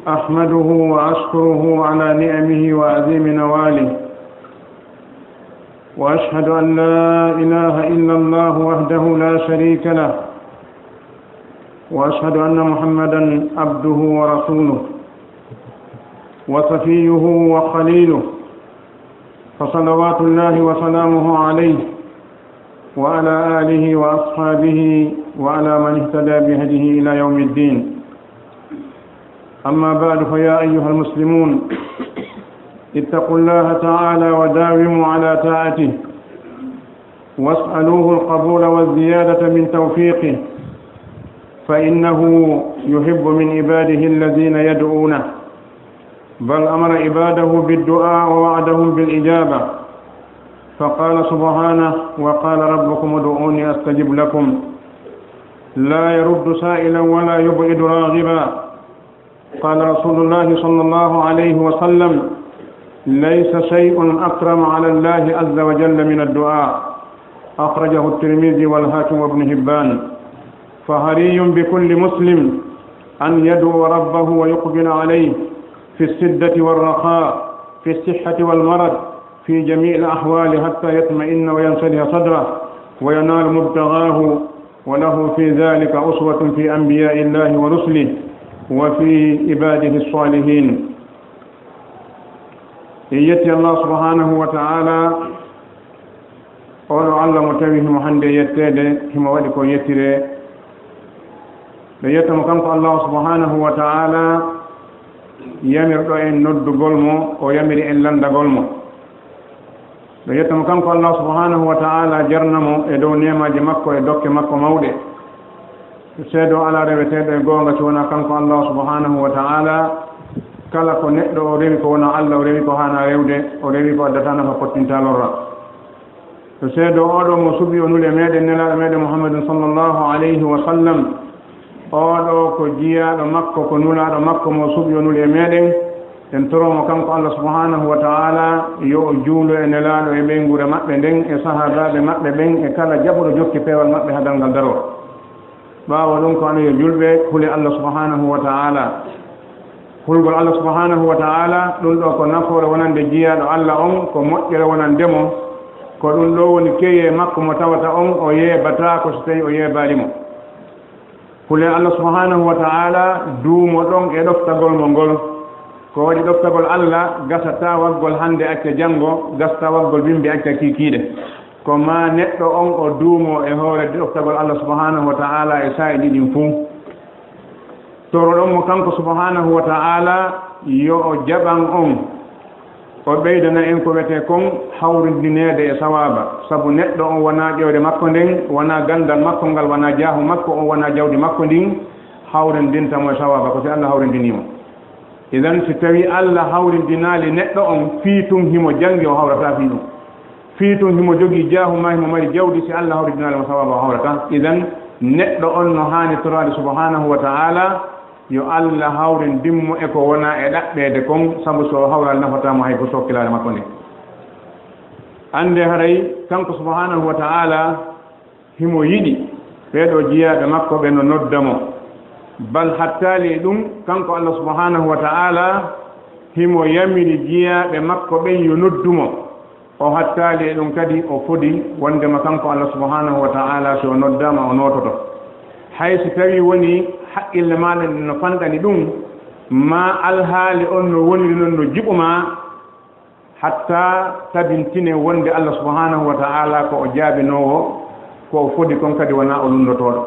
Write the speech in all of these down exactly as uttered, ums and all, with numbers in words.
أحمده وأشكره على نعمه وعظيم نواله، وأشهد أن لا إله إلا الله وحده لا شريك له، وأشهد أن محمدا عبده ورسوله وصفيه وخليله، فصلوات الله وسلامه عليه وعلى آله وأصحابه وعلى من اهتدى بهديه إلى يوم الدين. أما بعد، فيا أيها المسلمون، اتقوا الله تعالى وداوموا على طاعته، واسألوه القبول والزيادة من توفيقه، فإنه يحب من عباده الذين يدعونه، بل أمر عباده بالدعاء ووعدهم بالإجابة، فقال سبحانه: "وقال ربكم ادعوني أستجب لكم". لا يرد سائلا ولا يبعد راغبا. قال رسول الله صلى الله عليه وسلم: "ليس شيء أكرم على الله عز وجل من الدعاء". أخرجه الترمذي والحاكم وابن حبان. فحري بكل مسلم أن يدعو ربه ويقبل عليه في الشدة والرخاء، في الصحة والمرض، في جميع الأحوال، حتى يطمئن وينشرح صدره وينال مبتغاه، وله في ذلك أسوة في أنبياء الله ورسله وفي عباده الصالحين. En yetti Allah subhanahu wa ta'ala, oɗo Allah mo tawi himo hande yetteede, himo waɗi ko yettire. Ɓe yetta mo kanko Allah subhanahu wa ta'ala, yamirɗo en noddugol mo, o yamiri en landagol mo. Ɓe yetta mo kanko Allah subhanahu wa ta'ala, jarna mo e dow neemaaji makko e dokke makko mawɗe. Seedo alaa reweteeɗo e goonga si wonaa kanko Allah subhanahu wa ta'ala. Kala ko neɗɗo o rewi ko wonaa Allah, o rewi ko haanaa rewde, o rewi ko addataa nafa, pottintaa lorra. To seedo oɗo mo suɓi o nuli e meɗen, nelaaɗo meɗen Muhammadun sallallahu alayhi wa sallam, oɗo ko jiyaaɗo makko, ko nulaaɗo makko mo suɓi o nuli e meɗen. En toro mo kanko Allah subhanahu wa ta'ala, yo o juulu e nelaaɗo e ɓeynguure maɓɓe nden, e sahaabaaɓe maɓɓe ɓen, e kala jaɓuɗo jokki peewal maɓɓe haa darngal daroo. Ɓaawo ɗum, ko onon yo julɓe, hule Allah subhanahu wa ta'ala. Hulgol Allah subhanahu wa ta'ala, ɗum ɗo ko nafoore wonande jiyaaɗo Allah on, ko moƴƴere wonande mo. Ko ɗum ɗo woni keye makko mo tawata on o yeebataako so tawi o yeebaali mo. Hule Allah subhanahu wa ta'ala, duumo ɗon e ɗoftagol mo ngol. Ko waɗi ɗoftagol Allah, gasataa waggol hande acca jango, gasataa waggol bimbi acca kiikiiɗe. Ko ma neɗɗo on o duumo e hoore ɗoftagol Allah subhanahu wa ta'ala e saa'i ɗiɗin fuu. Toroɗon mo kanko subhanahu wa ta'ala yo o jaɓan on, o ɓeydana en ko wiyetee kon hawrindineede e sawaaba, sabu neɗɗo on wonaa ƴoyre makko nden, wonaa gandal makko ngal, wonaa jaahu makko on, wonaa jawdi makko ndin hawrindinta mo e sawaaba, ko si Allah hawrindinii mo. Idan, si tawi Allah hawrindinaali neɗɗo on, fii tun himo jangi, o hawrataa fii ɗum. Fii tun himo jogii jaahu maa himo mari jawdi, si Allah hawrindinaali mo sawaaba, o hawrataa. Idan, neɗɗo on no haani toraade subhanahu wa ta'ala, yo Allah hawrindin mo e ko wonaa e ɗaɓɓeede kon, sabu so o hawraali nafataa mo hay ko sokkilaare makko nde. Annde haray kanko subhanahu wa ta'ala himo yiɗi ɓee ɗoo jiyaaɓe makko ɓe no nodda mo. Bal hattaali e ɗum, kanko Allah subhanahu wa ta'ala himo yamiri jiyaaɓe makko ɓen yo noddu mo. O hattaali e ɗum kadi, o fodi wondema kanko Allah subhanahu wa ta'ala, si o noddaama, o noototo. Hay si tawi woni haqqille maaɗa no fanɗani ɗum, maa alhaali on no woniri non no jiɓu maa, hatta tabintine wonde Allah subhanahu wa ta'ala ko o jaabinoowo, ko o fodi kon kadi wonaa o lunndotooɗo.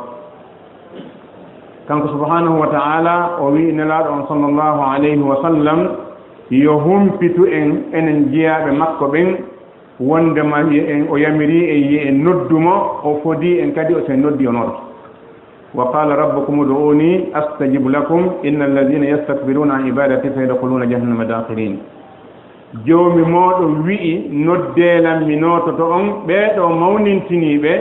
Kanko subhanahu wa ta'ala o wi'i Nelaaɗo on sallallahu alayhi wa sallam, yo humpitu en, enen jiyaaɓe makko ɓen, wondema en, o yamiri en, yo en noddu mo, o fodi en kadi, o sen noddi o nooto. "Wa qala rabbukum ud'uni astajib lakum, inna alladhina yastakbiruna an ibadati sayadkhuluna jahannama dakhirin." Joomi mooɗon wi'i, "Noddee lan, mi noototo on." Ɓee ɗoo mawnintiniiɓe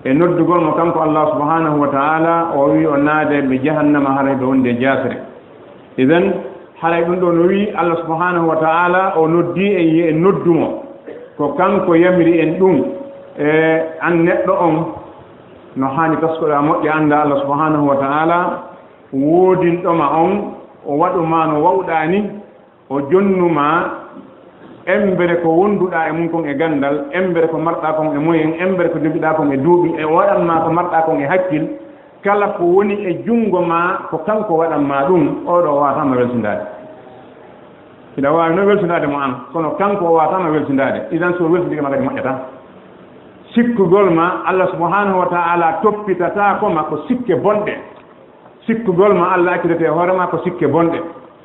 e noddugol mo kanko Allah subhanahu wa ta'ala, o wi'i o naade ɓe jahannama, haray ɓe wondi e jaasere. Idan, haray ɗum ɗoo no wi'i Allah subhanahu wa ta'ala o noddii en, yo en noddu mo. Ko kanko yamiri en ɗum. E an neɗɗo on, no haani taskoɗaa moƴƴa, annda Allah subhanahu wa ta'ala woodinɗo ma on, O waɗu ma no wawɗaa ni, o jonnu ma embere ko wonduɗaa e mum kon e ganndal, embere ko marɗaa kon e moyen, embere ko jogiɗaa kon e duuɓi, e o waɗan ma ko marɗaa kon e hakkil. Kala ko woni e junngo ma, ko kanko waɗan ma ɗum, oɗo o waawataa ma welsindaade. Hiɗa waawi noon welsindaade mo aan, kono kanko o waawataa ma welsindaade. Idan, so o welsindike ma kadi moƴƴataa. Sikkugol ma Allah subhanahu wa ta'ala toppitataako ma ko sikke bonɗe. Sikkugol ma Allah accitete e hoore ma ko sikke bonɗe.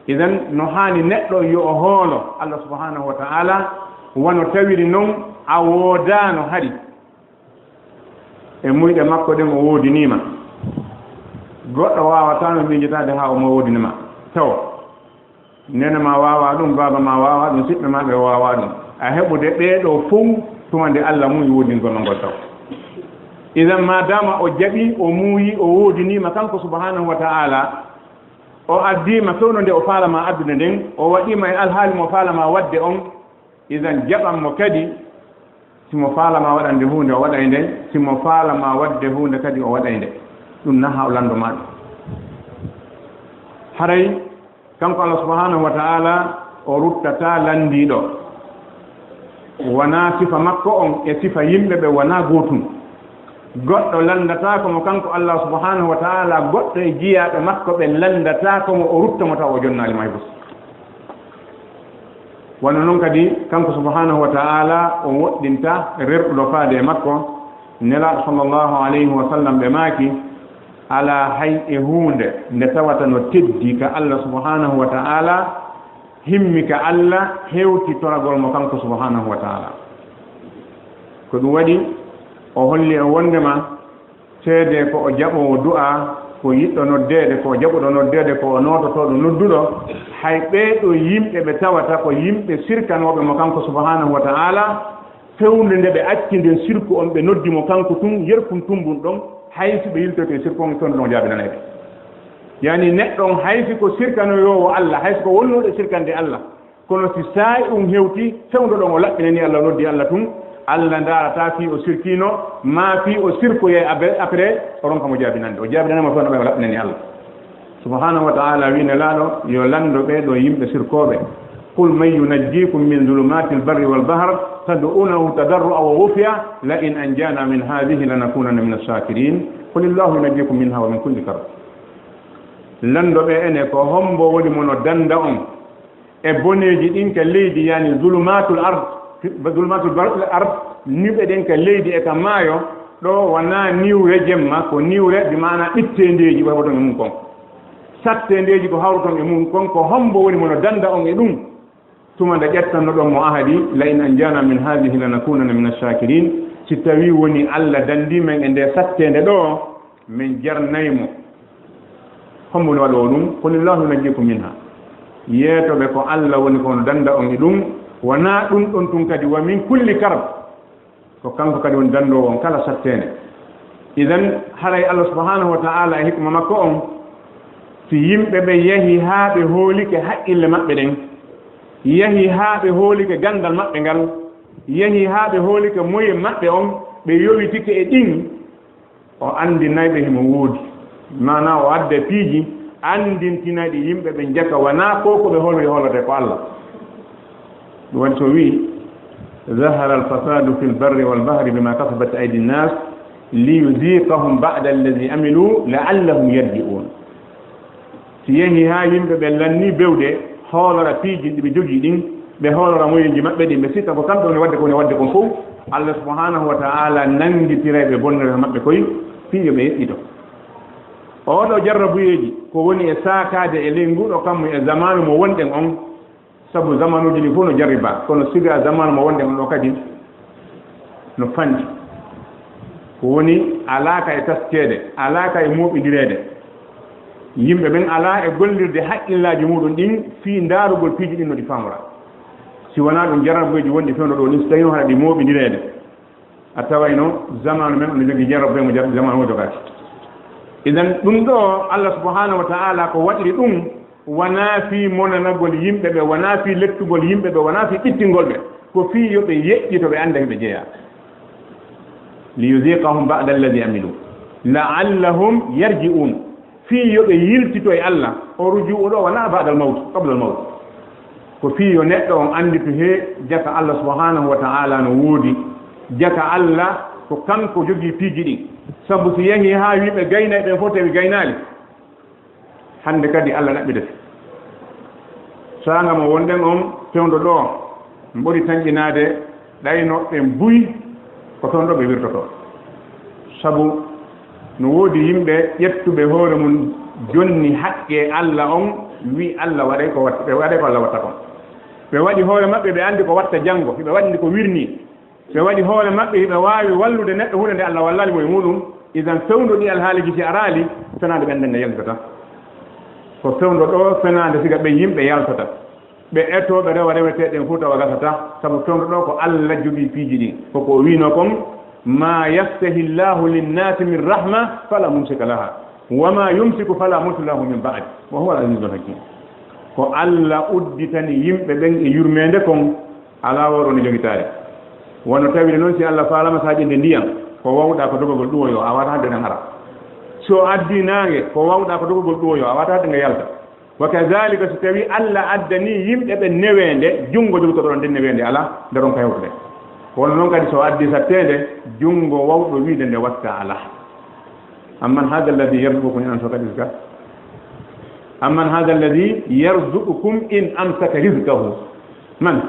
Idan, no haani neɗɗo yo o hoolo Allah subhanahu wa ta'ala, wano tawiri noon a woodaano hari. E muyɗe makko ɗen o woodinii ma. Goɗɗo waawataa no miijotaade haa omo woodini ma. Taw, neene ma waawaa ɗum, baaba ma waawaa ɗum, siɓɓe ma ɓe waawaa ɗum. A heɓude ɓee ɗoo fow tuma nde Allah muuyi woodingol ma ngol taw. Idan, maadaama o jaɓi, o muuyi, o woodinii ma kanko subhanahu wa ta'ala, o addii ma fewndo nde o faala ma addude nden, o waɗii ma e alhaali mo faala ma waɗde on, idan jaɓan mo kadi, si mo faala ma waɗande huunde, o waɗay nde, si mo faala ma waɗde huunde kadi, o waɗay nde. Ɗum naha o lanndo ma ɗum. Haray, kanko Allah subhanahu wa ta'ala, o ruttataa lanndiiɗo. Wanaa sifa makko on e sifa yimɓe ɓe wanaa gootun. Goɗɗo lanndataako mo kanko Allah subhanahu wa ta'ala, goɗɗo e jiyaaɓe makko ɓe lanndataako mo, o rutta mo taw o jonnaali ma hay fus. Wano non kadi, kanko subhanahu wa ta'ala, o woɗɗinta rerɗuɗo faade e makko. Nelaaɗo sallallahu alayhi wa sallam ɓe maaki, alaa hay e huunde nde tawata no teddi ka Allah subhanahu wa ta'ala, himmi ka Allah hewti toragol mo kanko subhanahu wa ta'ala. Ko ɗum waɗi o holli en wondema seede ko o jaɓoowo du'a, ko yiɗɗo noddeede, ko o jaɓuɗo noddeede, ko o noototooɗo nodduɗo. Hay ɓee ɗoo yimɓe ɓe tawata ko yimɓe sirkanooɓe mo kanko subhanahu wa ta'ala, fewndo nde ɓe acci nden sirku on, ɓe noddi mo kanko tun, yerkun tumbun ɗon, hay si ɓe yiltoyto e sirku on, fewndo ɗon jaabinanay ɓe. Yani neɗɗo on, hay si ko sirkanoyoowo Allah, hay si ko wonnooɗo e sirkande Allah, kono si saa'i un hewti, fewndo ɗon o laɓɓinani Allah, o noddi Allah tun, Allah ndaarataa fii o sirkiino, maa fii o sirkoyay abe-, après, o ronka mo jaabinande. O jaabinanay mo fewndo ɗon o laɓɓinani Allah. Subhanahu wa ta'ala wi Nelaaɗo, yo lanndo ɓee ɗoo yimɓe sirkooɓe. قل من ينجيكم من ظلمات البر والبحر تدعونه تضرعا وخفية لئن أنجانا من هذه لنكونن من الشاكرين. قل الله ينجيكم منها ومن كل كرب. Lanndo ɓe ene ko hombo woni mo no dannda on e boneeji ɗin ka leydi, yani zulumatul ard, zulumatul bar-, ard, niɓe ɗen ka leydi e ka maayo, ɗo wonaa niwre jemma, ko niwre bi maana ɓitteendeeji ko heɓoton e mum kon. Satteendeeji ko hawroton e mum kon, ko hombo woni mo no dannda on e ɗum? Tuma nde ƴettannoɗon mo ahadi, "La in anjana min hadhihi lanakunanna min ash-shakirin." Si tawii woni Allah danndii men e nde satteende ɗo, men jarnay mo. Hombo no waɗoo ɗum? "Qulillahu yunajjikum minha." Yeetoɓe ko Allah woni ko on dannda on e ɗum. Wonaa ɗum ɗon tun kadi, "wa min kulli karb." Ko kanko kadi woni danndoowo on kala satteende. Idan, haray Allah subhanahu wa ta'ala e hikma makko on, si yimɓe ɓe yahi haa ɓe hoolike haqqille maɓɓe ɗen, yahi haa ɓe hoolike ganndal maɓɓe ngal, yahi haa ɓe hoolike moyen maɓɓe on, ɓe yowitike e ɗin, o anndinay ɓe himo woodi. Maanaa o adda piiji anndintinayɗi yimɓe ɓe jaka, wonaa ko ko ɓe hoolori hoolorte ko Allah. Ɗum waɗi so wi'i, "Zahara al-fasadu fil barri wal bahri bima kasabat aydi nnas liyuziqahum ba'da allazi amilu la'allahum yarji'un." Si yehi haa yimɓe ɓe lanni bewde, hoolora piiji ɗi ɓe jogii ɗin, ɓe hoolora moyeeji maɓɓe ɗin, ɓe sikka ko kamɓe woni waɗde ko woni waɗde kon fow, Allah subhanahu wa ta'ala nanngitiray ɓe bonnere maɓɓe koy, fii yo ɓe yeɗɗito. Ooɗoo jarrabuyeeji ko woni e saakaade e ley nguɗo kammu e zamaanu mo wonɗen on, sabu zamanuuji ɗin fow no jarribaa, kono siga zamaanu mo wonɗen on ɗo kadi no fanɗi. Ko woni, alaa ka e taskeede, alaa ka e mooɓindireede. Yimɓe ɓen alaa e gollirde haqqillaaji muuɗum ɗin fii ndaarugol piiji ɗin no ɗi faamora. Si wonaa ɗum, jarrabuyeeji wonɗi fewndo ɗo ɗin, si tawii no haɗa ɗi mooɓindireede, a tawayno zamaanu men on no jogii jarrabuye mo jar-, zamaanu o jogaaki. Idan, ɗum ɗo Allah subhanahu wa ta'ala ko waɗiri ɗum, wonaa fii monanagol yimɓe ɓe, wonaa fii lettugol yimɓe ɓe, wonaa fii ɓittingol ɓe, ko fii yo ɓe yeƴƴito, ɓe annda hiɓe jeyaa. "Liyuziqahum ba'da allazi amilu la'allahum yarji'un." Fii yo ɓe yiltito e Allah, o rujuu'u ɗo wonaa ba'dal mawt, qablal mawt. Ko fii yo neɗɗo on annditu he jaka Allah subhanahu wa ta'ala no woodi, jaka Allah ko kanko jogii piiji ɗin. Sabu si yahii haa wii ɓe gaynay ɓen fof tawi gaynaali, hannde kadi Allah ɗaɓɓidete. Saanga mo wonɗen on fewndo ɗo, ɓuri tanƴinaade ɗaynoɓe buy ko toon ɗo ɓe wirtotoo. Sabu no woodi yimɓe ƴettuɓe hoore mum jonni haqqe Allah on, wi Allah waɗay ko watta, ɓe waɗay ko Allah watta kon. Ɓe waɗi hoore maɓɓe, ɓe anndi ko watta janngo, hiɓe waɗi ko wirnii. Ɓe waɗi hoore maɓɓe, hiɓe waawi wallude neɗɗo huunde nde Allah wallaali mo e muuɗum. Idan fewndo ɗi alhaaliji si araali, fenaande ɓen nden ne yaltata. Ko fewndo ɗo fenaande siga ɓen yimɓe yaltata. Ɓe etoo, ɓe rewa reweteeɗen fof tawa gasata, sabu fewndo ɗo ko Allah jogii piiji ɗin. Ko ko o wiino kon, "Ma yaftahi Llahu linnasi min rahma fala mumsika laha, wa ma yumsiku fala mursila lahu min ba'di, wa huwa al-azizul hakim." Ko Allah udditani yimɓe ɓen e yurmeende kon, alaa wooɗo no jogitaade. Wano tawiri noon si Allah faalama saɗinde ndiyam, ko wawɗa ko dogagol ɗuwoyo, a wata hadde ngan ara. So addi naange, ko wawɗa ko dogagol ɗuwoyo, a wata hadde nga yalta. Wa kadhalika, so tawi Allah addani yimɓe ɓe neweende, junngo jogotoɗo ɗon nden neweende alaa, daron ka hewtude. Kono noon kadi so addi satteende, junngo wawɗo wiide nde watta alaa. Amman hadha alladhi yarzuqukum in amsaka rizqa. Amman hadha alladhi yarzuqukum in amsaka rizqahu. Man?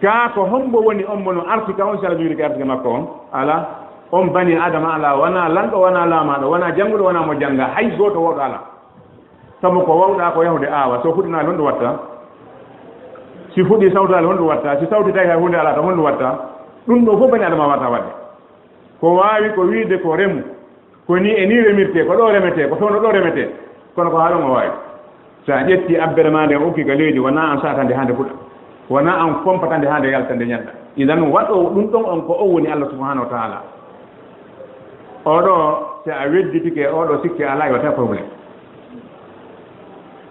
Kaa ko hombo woni on mo no arsika on, si Allah juurike arsike makko on? Alaa. On bani Adama alaa, wonaa lanɗo, wonaa laamaaɗo, wonaa jannguɗo, wonaa mo jannga, hay gooto wooɗo alaa. Sabu ko wawɗa ko yahude aawa, so fuɗinaali honɗum watta? Si fuɗi sawtaali honɗum watta? Si sawti tawi hay huunde alaa tan honɗum watta? Ɗum ɗo fof bani Adama wata waɗde. Ko waawi ko wiide ko remu, ko ni e ni remirte, ko ɗo remete, ko fewndo ɗo remete, kono ko haa ɗon o waawi. So a ƴetti abbere maa nde, a ukki ka leydi, wonaa an saata nde haa nde fuɗa, wonaa an fompata nde haa nde yalta nde ñalla. Idan waɗoowo ɗum ɗon on ko on woni Allah subhanahu wa ta'ala. Oɗo, si a wedditike e oɗo sikke alaa, e wata problème.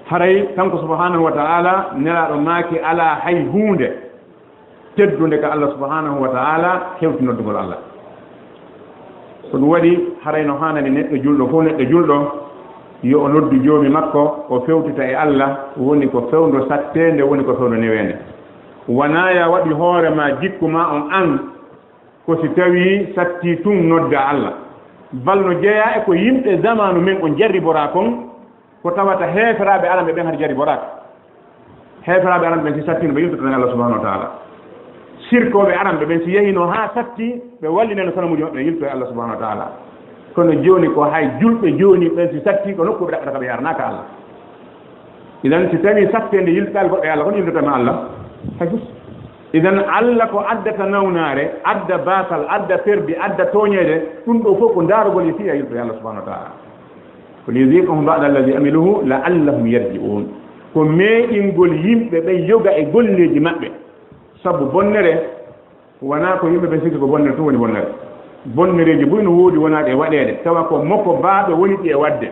Haray kanko subhanahu wa ta'ala, nelaaɗo maaki alaa hay huunde teddunde ka Allah subhanahu wa ta'ala hewti noddugol Allah. Ko ɗum waɗi haray no haanani neɗɗo julɗo fof, neɗɗo julɗo, yo o noddu joomi makko, o fewtita e Allah, woni ko fewndo satteende, woni ko fewndo neweende. Wonaa ya waɗi hoore ma, jikku ma on an, ko si tawi satti tun nodda Allah. Bal no jeyaa e ko yimɓe zamanu men on jarriboraa kon, ko tawata heeferaaɓe aranɓe ɓen hade jarriboraaka. Heeferaaɓe aranɓe ɓen si sattino ɓe yiltoto e Allah subhanahu wa ta'ala. Sirkooɓe aranɓe ɓen si yahino haa satti, ɓe wallinano sanamuuji maɓɓe yilto e Allah subhanahu wa ta'ala. Kono jooni ko hay julɓe jooni ɓen si satti ko nokkuɓe ɗaɓɓata ka ɓe yaranaaka Allah. Idan si tawi satteende yiltaali goɗɗo e Allah, kono yiltata ma Allah? Hay fus. Idan Allah ko addata nawnaare, adda baasal, adda perdi, adda tooñeede, ɗum ɗo fof ko ndaarugol e fii a yilto e Allah subhanahu wa ta'ala. Ko liyuziqahum ba'da allazi amiluhu la'allahum yarji'un. Ko meeɗingol yimɓe ɓen yoga e golleeji maɓɓe. Sabu bonnere wonaa ko yimɓe ɓen sikki ko bonnere tun woni bonnere. Bonnereeji buy no woodi wonaaɗi e waɗeede, tawa ko moko baaɓe woni ɗi e waɗde.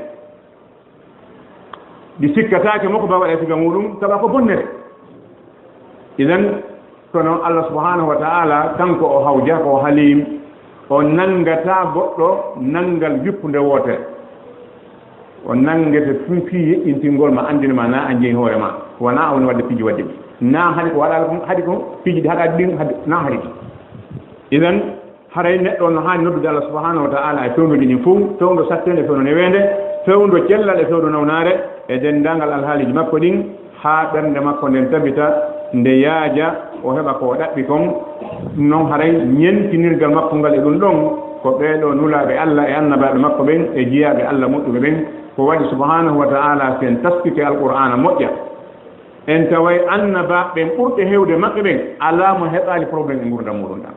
Ɗi sikkataake moko baaɓe waɗa e siga muɗum, tawa ko bonnere. Idan, kono Allah subhanahu wa ta'ala, kanko o hawja, ko o halim, o nangata goɗɗo nangal jippunde wootere. O nangete tun fii yeƴƴintingol ma, anndina ma na a jeyi hoore ma. Wonaa a woni waɗde piiji waɗde ɗi. Na haɗi ko waɗaali kon, haɗi ko piiji ɗi haɗaali ɗin, haɗi, na haɗi ɗi. Idan, haray neɗɗo on no haani noddude Allah subhanahu wa ta'ala e fewndooji ɗin fow, fewndo satteende, fewndo neweende, fewndo cellal e fewndo nawnaare, e denndaangal alhaaliiji makko ɗin, haa ɓernde makko nden tabita, nde yaaja, o heɓa ko o ɗaɓɓi kon. Non haray ñentinirgal makko ngal e ɗum ɗon, ko ɓee ɗoo nulaaɓe Allah e annabaaɓe makko ɓen e jiyaaɓe Allah moƴƴuɓe ɓen. Ko waɗi subhanahu wa ta'ala, si en taskike Alqur'aana moƴƴa, en taway annabaaɓe ɓen ɓurɓe heewde maɓɓe ɓen, alaa mo heɓaali problème e ngurndan muuɗum ɗan.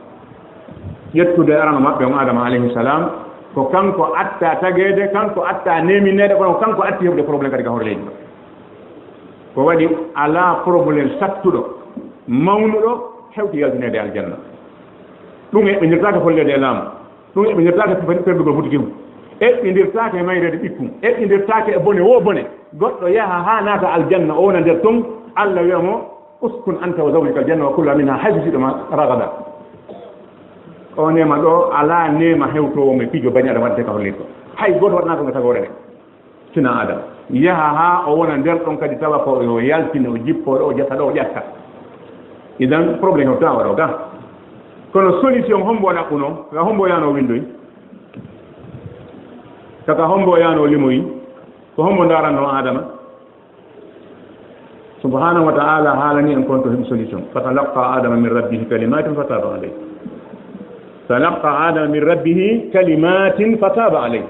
Ƴettude arano maɓɓe on Adama alayhi salam, ko kanko atta tageede, kanko atta nemineede, kono ko kanko atti heɓude problème kadi ka hoore leydi ɗo. Ko waɗi alaa problème sattuɗo, mawnuɗo, hewti yaltineede aljanna. Ɗum eɓɓindirtaake folleede e laamu. Ɗum eɓɓindirtaake perdugol butu kihu. Eɓɓindirtaake e mayreede ɓikkun. Eɓɓindirtaake e bone woo bone. Goɗɗo yaha haa naata aljanna, o wona nder ton, Allah wi'a mo, "Uskun anta wa zawjuka aljanna wa kula minha haythu shi'tuma ragada." O neema ɗo, alaa neema hewtoowo mo e piijo bani Adama waɗde ka hollirta. Hay gooto waɗanaaka mo tagoore nde. Adama. Yaha haa o wona nder ɗon kadi, tawa ko o yaltini, o jippoo ɗo, o ƴetta ɗo, o ƴetta. Idan, problème o tawa ɗo ga. Kono solution hombo o ɗaɓɓuno? Ka hombo o yaano o windoyi? Kaka hombo o yaano o limoyi? Ko hombo ndaranno Adama? Subhanahu wa ta'ala haalani en kon to heɓi solution. Fatalaqqa Adama min rabbihi kalimatin fataba alayhi. Talaqqa Adama min rabbihi kalimatin fataba alayhi.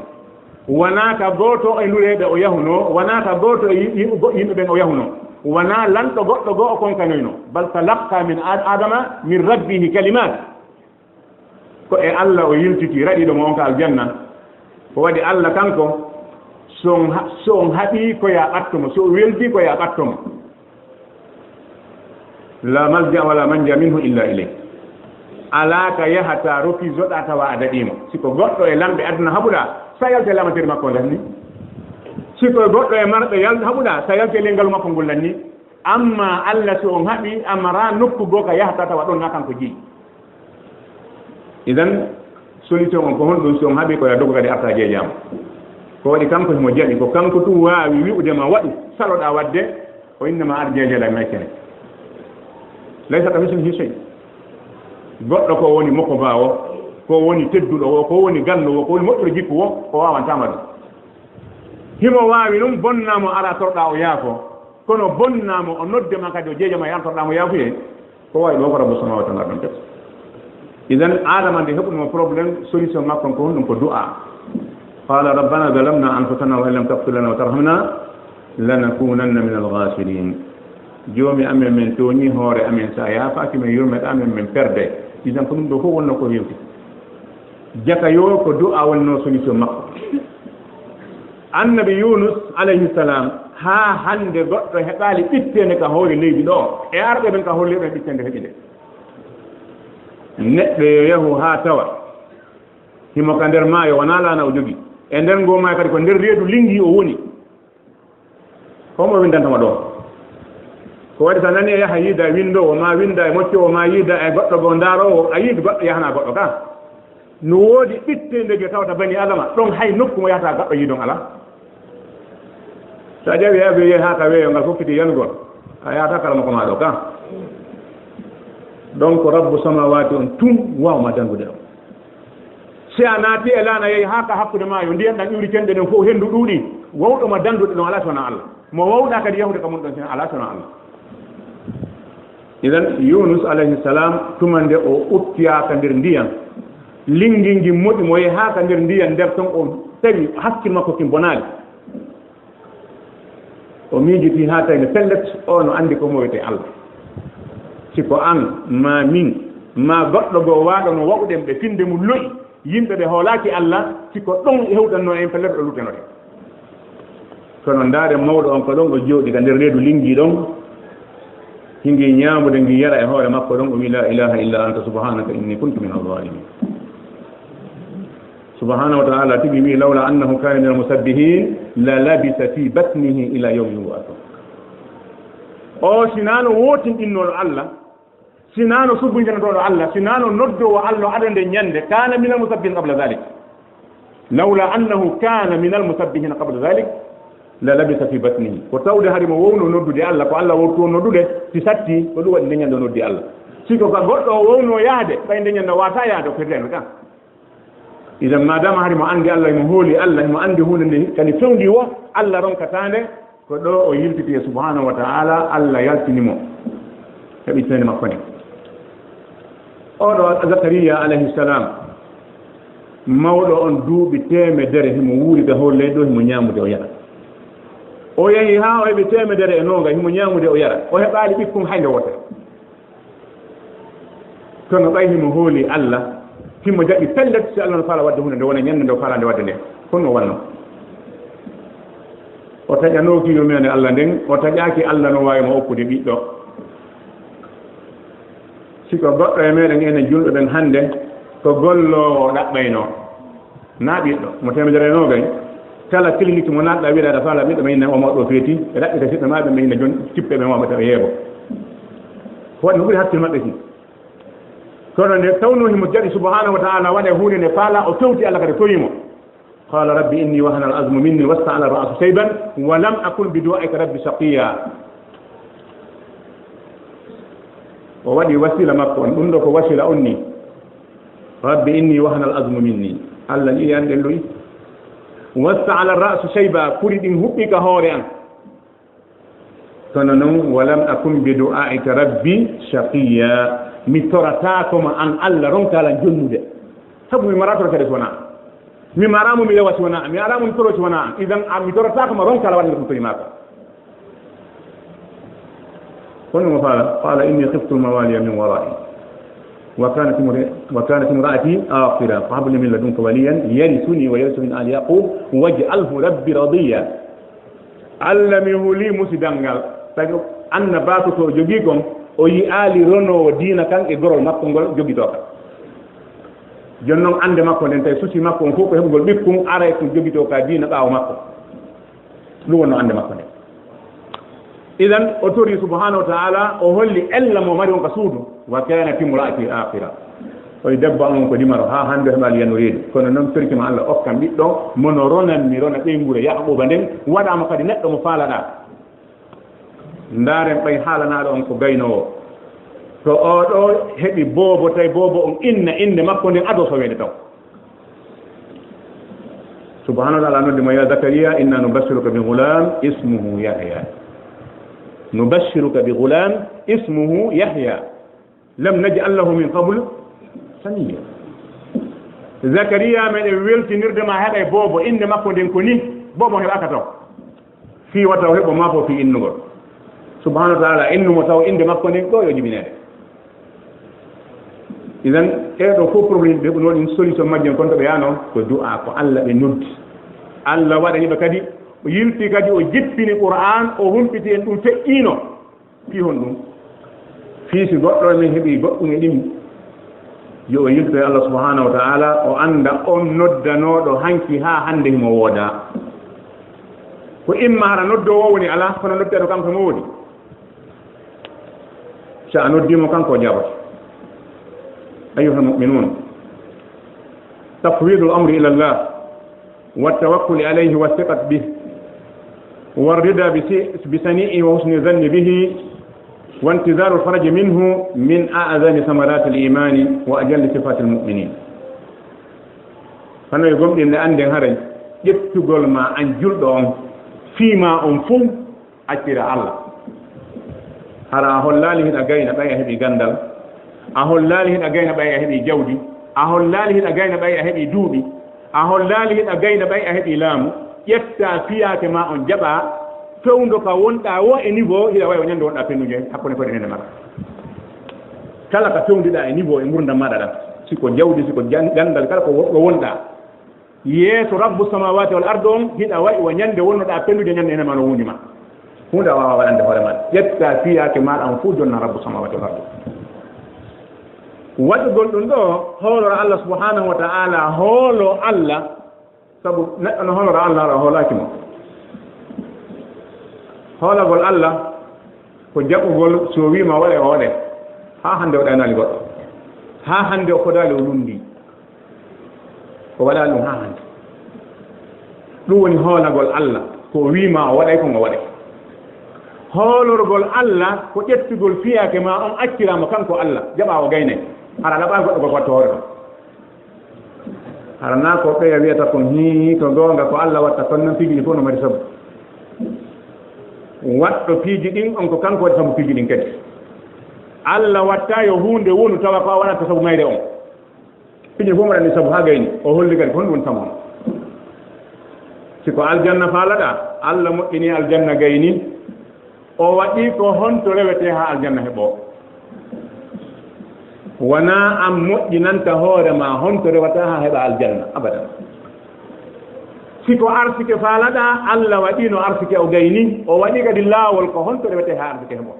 Wonaa ka gooto e lureeɓe o yahunoo, wonaa ka gooto e yi-, yi-, go-, yimɓe ɓen o yahunoo, wonaa lanɗo goɗɗo goo o konkanoynoo. Bal talaqqa min ad-, Adama min rabbihi kalimat. Ko e Alla o yiltiti, raɗiiɗo mo on ka aljanna. Ko waɗi Alla kanko, so on ha-, so on haɓii ko ya ɓatto mo, so o weldii ko ya ɓatto mo. La malja wala manja minhu illa ilay. Alaa ka yahata roki joɗa tawa a daɗiima. Si ko goɗɗo e lamɓe aduna haɓuɗaa, sa yalti e laamateeri makko lanni. Si ko goɗɗo e marɓe yal-, haɓuɗaa, sa yalti e ley ngalu makko ngol lanni. Amma Alla, so on haɓii, a maraa nokku goo ka yahata tawa ɗon na kanko jeyi. Idan, solution on ko honɗum? Si on haɓii ko ya dogo kadi arta jeejaama. Ko waɗi kanko himo jaɓi, ko kanko tun waawi wi'ude ma waɗu, saloɗaa waɗde, o innama ar jeejela e maykene. Laysa ka mislihi shay. Goɗɗo ko woni moko baawo, ko woni tedduɗo wo, ko woni ganndo wo, ko woni moƴƴuɗo jikku wo, o waawantaama ɗum. Himo waawi ɗum, bonnaa mo ara torɗaa o yaafo. Kono bonnaa mo, o nodde ma kadi, o jeeja ma, yantorɗaa mo yaafuye, ko wawi ɗo ko Rabbu samawati wal ardi on tati. Idan, Adama nde heɓunoo problème, solution makko on ko honɗum? Ko du'a. Qala rabbana zalamna anfusana wa in lam taghfir lana wa tarhamna lanakunanna min al-khasirin. Joomi amen, men tooñi hoore amen, sa yaafaaki men, yurmeɗa amen, men perde. Idan, ko ɗum ɗo fof wonno ko hewti. Jaka yo ko du'a wonno solution makko. Annabi Yunus alayhi salam, haa hannde goɗɗo heɓaali ɓitteende ka hoore leydi ɗo. E arɓe ɓen ka hoore leydi ɗo ɓitteende heɓi nde. Neɗɗo yo yahu haa tawa himo ka nder maayo, wonaa laana o jogi. E nder ngoo maayo kadi ko nder reedu linngi o woni. Ko mo windantama ɗo? Ko waɗi sa nani e yaha yiida e winndoowo, ma winnda e moccoowo, ma yiida e goɗɗo goo ndaaroowo, a yiidi goɗɗo yahana goɗɗo ka. No woodi ɓitte ndejo tawata bani Adama, ɗon hay nokku mo yahata goɗɗo yiidon alaa. So a ƴawi avion yehi haa ka weeyo ngal fokkiti yanugol, a yahata kala mo ko maa ɗo ka. Donc Rabbu samawati on tun waawma danndude ɗon. Si a naati e laana, yehi haa ka hakkunde maayo, ndiyan ɗan iwri, cenɗe ɗen fof, henndu ɗuuɗi, wawɗo ma danndude ɗon alaa si wonaa Allah. Mo wawɗa kadi yahude ka mun ɗon si alaa si wonaa Allah. Idan, Yunus alayhi salam, tuma nde o uttiyaaka nder ndiyan, linngii ngin moɗi mo, yehi haa ka nder ndiyan nder ton, o tawi hakkil makko kin bonaali. O miijitii haa tawi no pellet, o no anndi ko mo wiyetee Allah. Si ko an, maa min, maa goɗɗo goo waaɗo no wa'uɗen ɓe finnde mum lo'i, yimɓe ɓe hoolaaki Allah, si ko ɗon hewtanno en, pellet o luttanote. Kono ndaare mawɗo on ko ɗon o jooɗi ka nder reedu linngii ɗon, hingi ñaamude, ngi yara e hoore makko ɗon, o wi'i, "La ilaha illa anta subhanaka inni kuntu min al-zalimin." Subhanahu wa ta'ala tigi wi'i, "Lawla annahu kana min al-musabbihin, la labisa fi batnihi ila yawmi yub'athun." O sinaano wootinɗinnooɗo Allah, sinaano subbinjanotooɗo Allah, sinaano noddoowo Allah o adande ñande, kana min al-musabbihin qabla dhalik. Lawla annahu kana min al-musabbihin qabla dhalik, la labisa fi batnihi. Ko tawde hari mo wowno noddude Allah, ko Allah wowtuno noddude, si satti, ko ɗum waɗi nde ñande o noddi Allah. Si ko ka goɗɗo o wowno yahde, ɓay nde ñande o wata yahde, o firteno tan. Idan, madama hari mo anndi Allah, mo hooli Allah, mo anndi huunde nde kadi fewndi wo, Allah ronkata nde, ko ɗo o yiltiti e subhanahu wa ta'ala, Allah yaltini mo heɓitande makko nde. Oɗo Zakariya alayhi salam, mawɗo on duuɓi teemedere, himo wuuri ka hoore leydi ɗo, himo ñaamude o yara. O yehi haa o heɓi teemedere e noogay, himo ñaamude o yara. O heɓaali ɓikkun hay nde wootere. Kono ɓay himo hooli Allah, himo jaɓi pellet, si Allah no faala waɗde huunde nde, wona ñande nde o faala nde waɗde nde. Kono o wanno. O taƴanooki yurmeende Allah nden, o taƴaaki Allah no waawi mo okkude ɓiɗɗo. Si ko goɗɗo e meɗen enen julɓe ɓen hannde, ko golloowo o ɗaɓɓaynoo. Na ɓiɗɗo mo teemedere e noogay, kala clinique mo naatɗa, wiɗa aɗa faala ɓiɗɗo ma, inna o mawɗo feeti, raɓɓita siɗɗo ma, ɓe inna jon tippe ɓe mawɓe tawa yeego. Ko waɗi mo ɓuri hakkil maɓɓe ki. Kono nde tawno himo jaɓi subhanahu wa ta'ala waɗa huunde nde faala, o towti Allah kadi towi mo. قال رب إني وهن العظم مني واشتعل الرأس شيبا ولم أكن بدعائك رب شقيا. O waɗi wasila makko on, ɗum ɗo ko wasila on ni. Rabbi inni wahana al azmu minni. Allah ni an ɗen ɗoyi. Wasta'ala ra'su shayba, kuri ɗin huɓɓi ka hoore an. Kono non, walam akun bi du'aika rabbi shaqiya. Mi torataako ma an Allah ronka lan jonnude. Sabu mi mara torata de sona. Mi mara mo mi lewati wona, mi ara mo mi toroti wona. Idan a mi torataako ma ronka lan waɗa ɗum tori maako. Kono mo fala, qala inni khiftu al mawaliya min wara'i. Wa kanat imra-, wa kanat imra'ati aqira. Fa hab li min ladunka waliyan yarithuni wa yarithu min ali yaqub waj'alhu rabbi radiya. Allah mi huli musidal ngal. Tawi annabaaku to jogii kon, o yi'aali ronoowo diina kan e gorol makko ngol jogitoo ka. Jooni non annde makko nden, tawi susi makko on fof ko heɓugol ɓikkun, aray ko jogitoo ka diina ɓaawo makko. Ɗum wonno annde makko nden. Idan, o tori subhanahu wa ta'ala, o holli ella mo mari on ka suudu. Wa kanat imra'ati aqira. Oy debbo am on ko dimaro, haa hannde o heɓaali yanu reedu. Kono non torki ma Allah okkan ɓiɗɗo, mo no ronan mi rona ɓeynguure Yaquba nden, waɗa mo kadi neɗɗo mo faalaɗaa. Ndaaren ɓay haalanaaɗo on ko gaynoowo. To oo ɗoo heɓi boobo, tawi boobo on inna innde makko nden ado soweede taw. Subhanahu wa ta'ala noddi mo, "Ya Zakariya, inna nubashiruka bi ghulam ismuhu Yahya." Nubashiruka bi ghulam ismuhu Yahya. Lam naj'al lahu min qabl samiyya. Zakariya, meɗen weltinirde ma heɓay boobo, innde makko nden ko ni, boobo heɓaka taw. Fii wata o heɓo maafo fii innugol. Subhanahu wa ta'ala innumo taw innde makko nden ɗo yo jibineede. Idan, ɗee ɗoo fof problème ɓe ɗum waɗi solution majjum kon to ɓe yaano ko du'a, ko Allah ɓe noddi. Allah waɗani ɓe kadi, o yilti kadi, o jippini Qur'an, o humpiti en ɗum feƴƴiino. Fii honɗum? Fii si goɗɗo e men heɓii goɗɗum e ɗin, yo o yilto e Allah subhanahu wa ta'ala, o annda on noddanooɗo hanki haa hannde himo woodaa. Ko imma hara noddoowo woni alaa, kono noddeeɗo kanko mo woodi. Si a noddii mo kanko o jaabata. Ayyuhal mu'minun, tafwidul amri ila Allah. والتوكل عليه والثقة به والرضا بس-، بصنيعه وحسن الظن به وانتظار الفرج منه من أعظم ثمرات الإيمان وأجل صفات المؤمنين. Hano e gomɗinde annden haray ƴettugol ma an julɗo on, fii ma on fow accira Allah. Hara a hollaali hiɗa gayna ɓay a heɓi ganndal. A hollaali hiɗa gayna ɓay a heɓi jawdi. A hollaali hiɗa gayna ɓay a heɓi duuɓi. A hollaali hiɗa gayna ɓay a heɓi laamu. Ƴetta fiyaake ma on jaɓa fewndo ka wonɗaa wo e niveau hiɗa wawi o ñande wonɗaa pennude hakkunde koɗe nene mara. Kala ka fewndiɗaa e niveau e ngurdam maɗa ɗam. Si ko jawdi, si ko jan-, ganndal, kala ko wo-, ko wonɗaa. Yeeso Rabbu samawati wal ardi on, hiɗa wa'i wa ñande wonnoɗa pennude ñande ene ma no wundi ma. Huunde a waawa waɗande hoore ma. Ƴetta fiyaake maɗa on fof jonna Rabbu samawati wal ardi. Waɗugol ɗum ɗo, hoolora Allah subhanahu wa ta'ala, hoolo Allah, sabu neɗɗo no hoolora Allah, a hoolaaki mo. Hoolagol Allah, ko jaɓugol, si o wiima waɗe, o waɗe. Haa hannde o ɗaynaali goɗɗo. Haa hannde o fodaali, o lundi. O waɗaali ɗum haa hannde. Ɗum woni hoolagol Allah. Ko o wiima o waɗay, ko ngo waɗay. Hoolorgol Allah ko ƴettugol fiyaake ma on acciraama kanko Allah. Jaɓa o gaynay. Hara laɓaa goɗɗo ko watta hoore ɗon. Hara naa ko ɓeya wiyata kon hii, ko goonga, ko Allah watta kon, non piiji ɗin fof no mari sabu. Waɗɗo piiji ɗin on ko kanko waɗi sabu piiji ɗin kadi. Allah watta yo huunde wonu tawa ko a waɗata sabu mayre on. Piiji fof mbaɗani sabu haa gayni. O holli kadi ko honɗum woni sabu on. Si ko aljanna faalaɗaa, Allah moƴƴini aljanna gayni. O waɗi ko honto rewetee haa aljanna heɓoo? Wanaa an moƴƴinanta hoore maa honto rewataa haa heɓa aljanna, abadan. Si ko arsike faalaɗaa, Allah waɗiino arsike o gayni, o waɗi kadi laawol ko honto rewetee haa arsike heɓoo.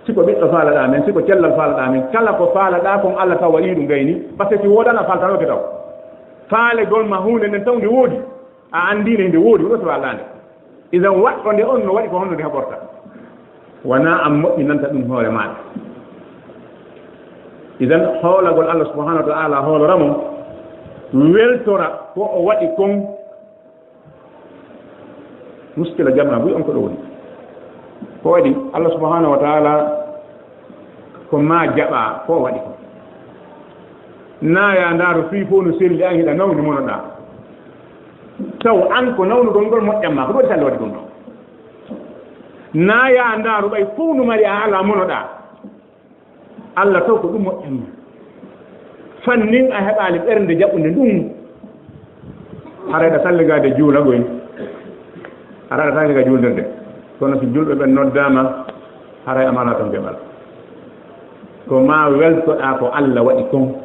Si ko ɓiɗɗo faalaɗaa men, si ko cellal faalaɗaa men, kala ko faalaɗaa kon Allah taw waɗii ɗum gayni, parce que si woodano a faaltanooke taw. Faalegol ma huunde nden taw nde woodi. A anndii nde, nde woodi, ɗo so a laande. Idan waɗɗo nde on no waɗi ko honno nde haɓorta. Wanaa an moƴƴinanta ɗum hoore maaɗa. Idan hoolagol Allah subhanahu wa ta'ala hoolora mo, Weltora ko o waɗi kon. Muskila jamaa buy on ko ɗo woni. Ko waɗi Allah subhanahu wa ta'ala ko ma jaɓa ko o waɗi kon. Na ya ndaaru fii fof no selli an hiɗa nawni monoɗaa. Taw an ko nawnugol ngol moƴƴan ma, ko ɗum waɗi salla waɗi ɗum ɗo. Na ya ndaaru ɓay fof no mari a ala monoɗaa. Allah taw ko ɗum moƴƴan ma. Fannin a heɓaali ɓernde jaɓunde ɗum. Haray ɗa salligaade juulagoy. Haray ɗa salliga juulirde. Kono si julɓe ɓen noddaama, haray a mala ton keɓal. Ko ma weltoɗaa ko Allah waɗi kon.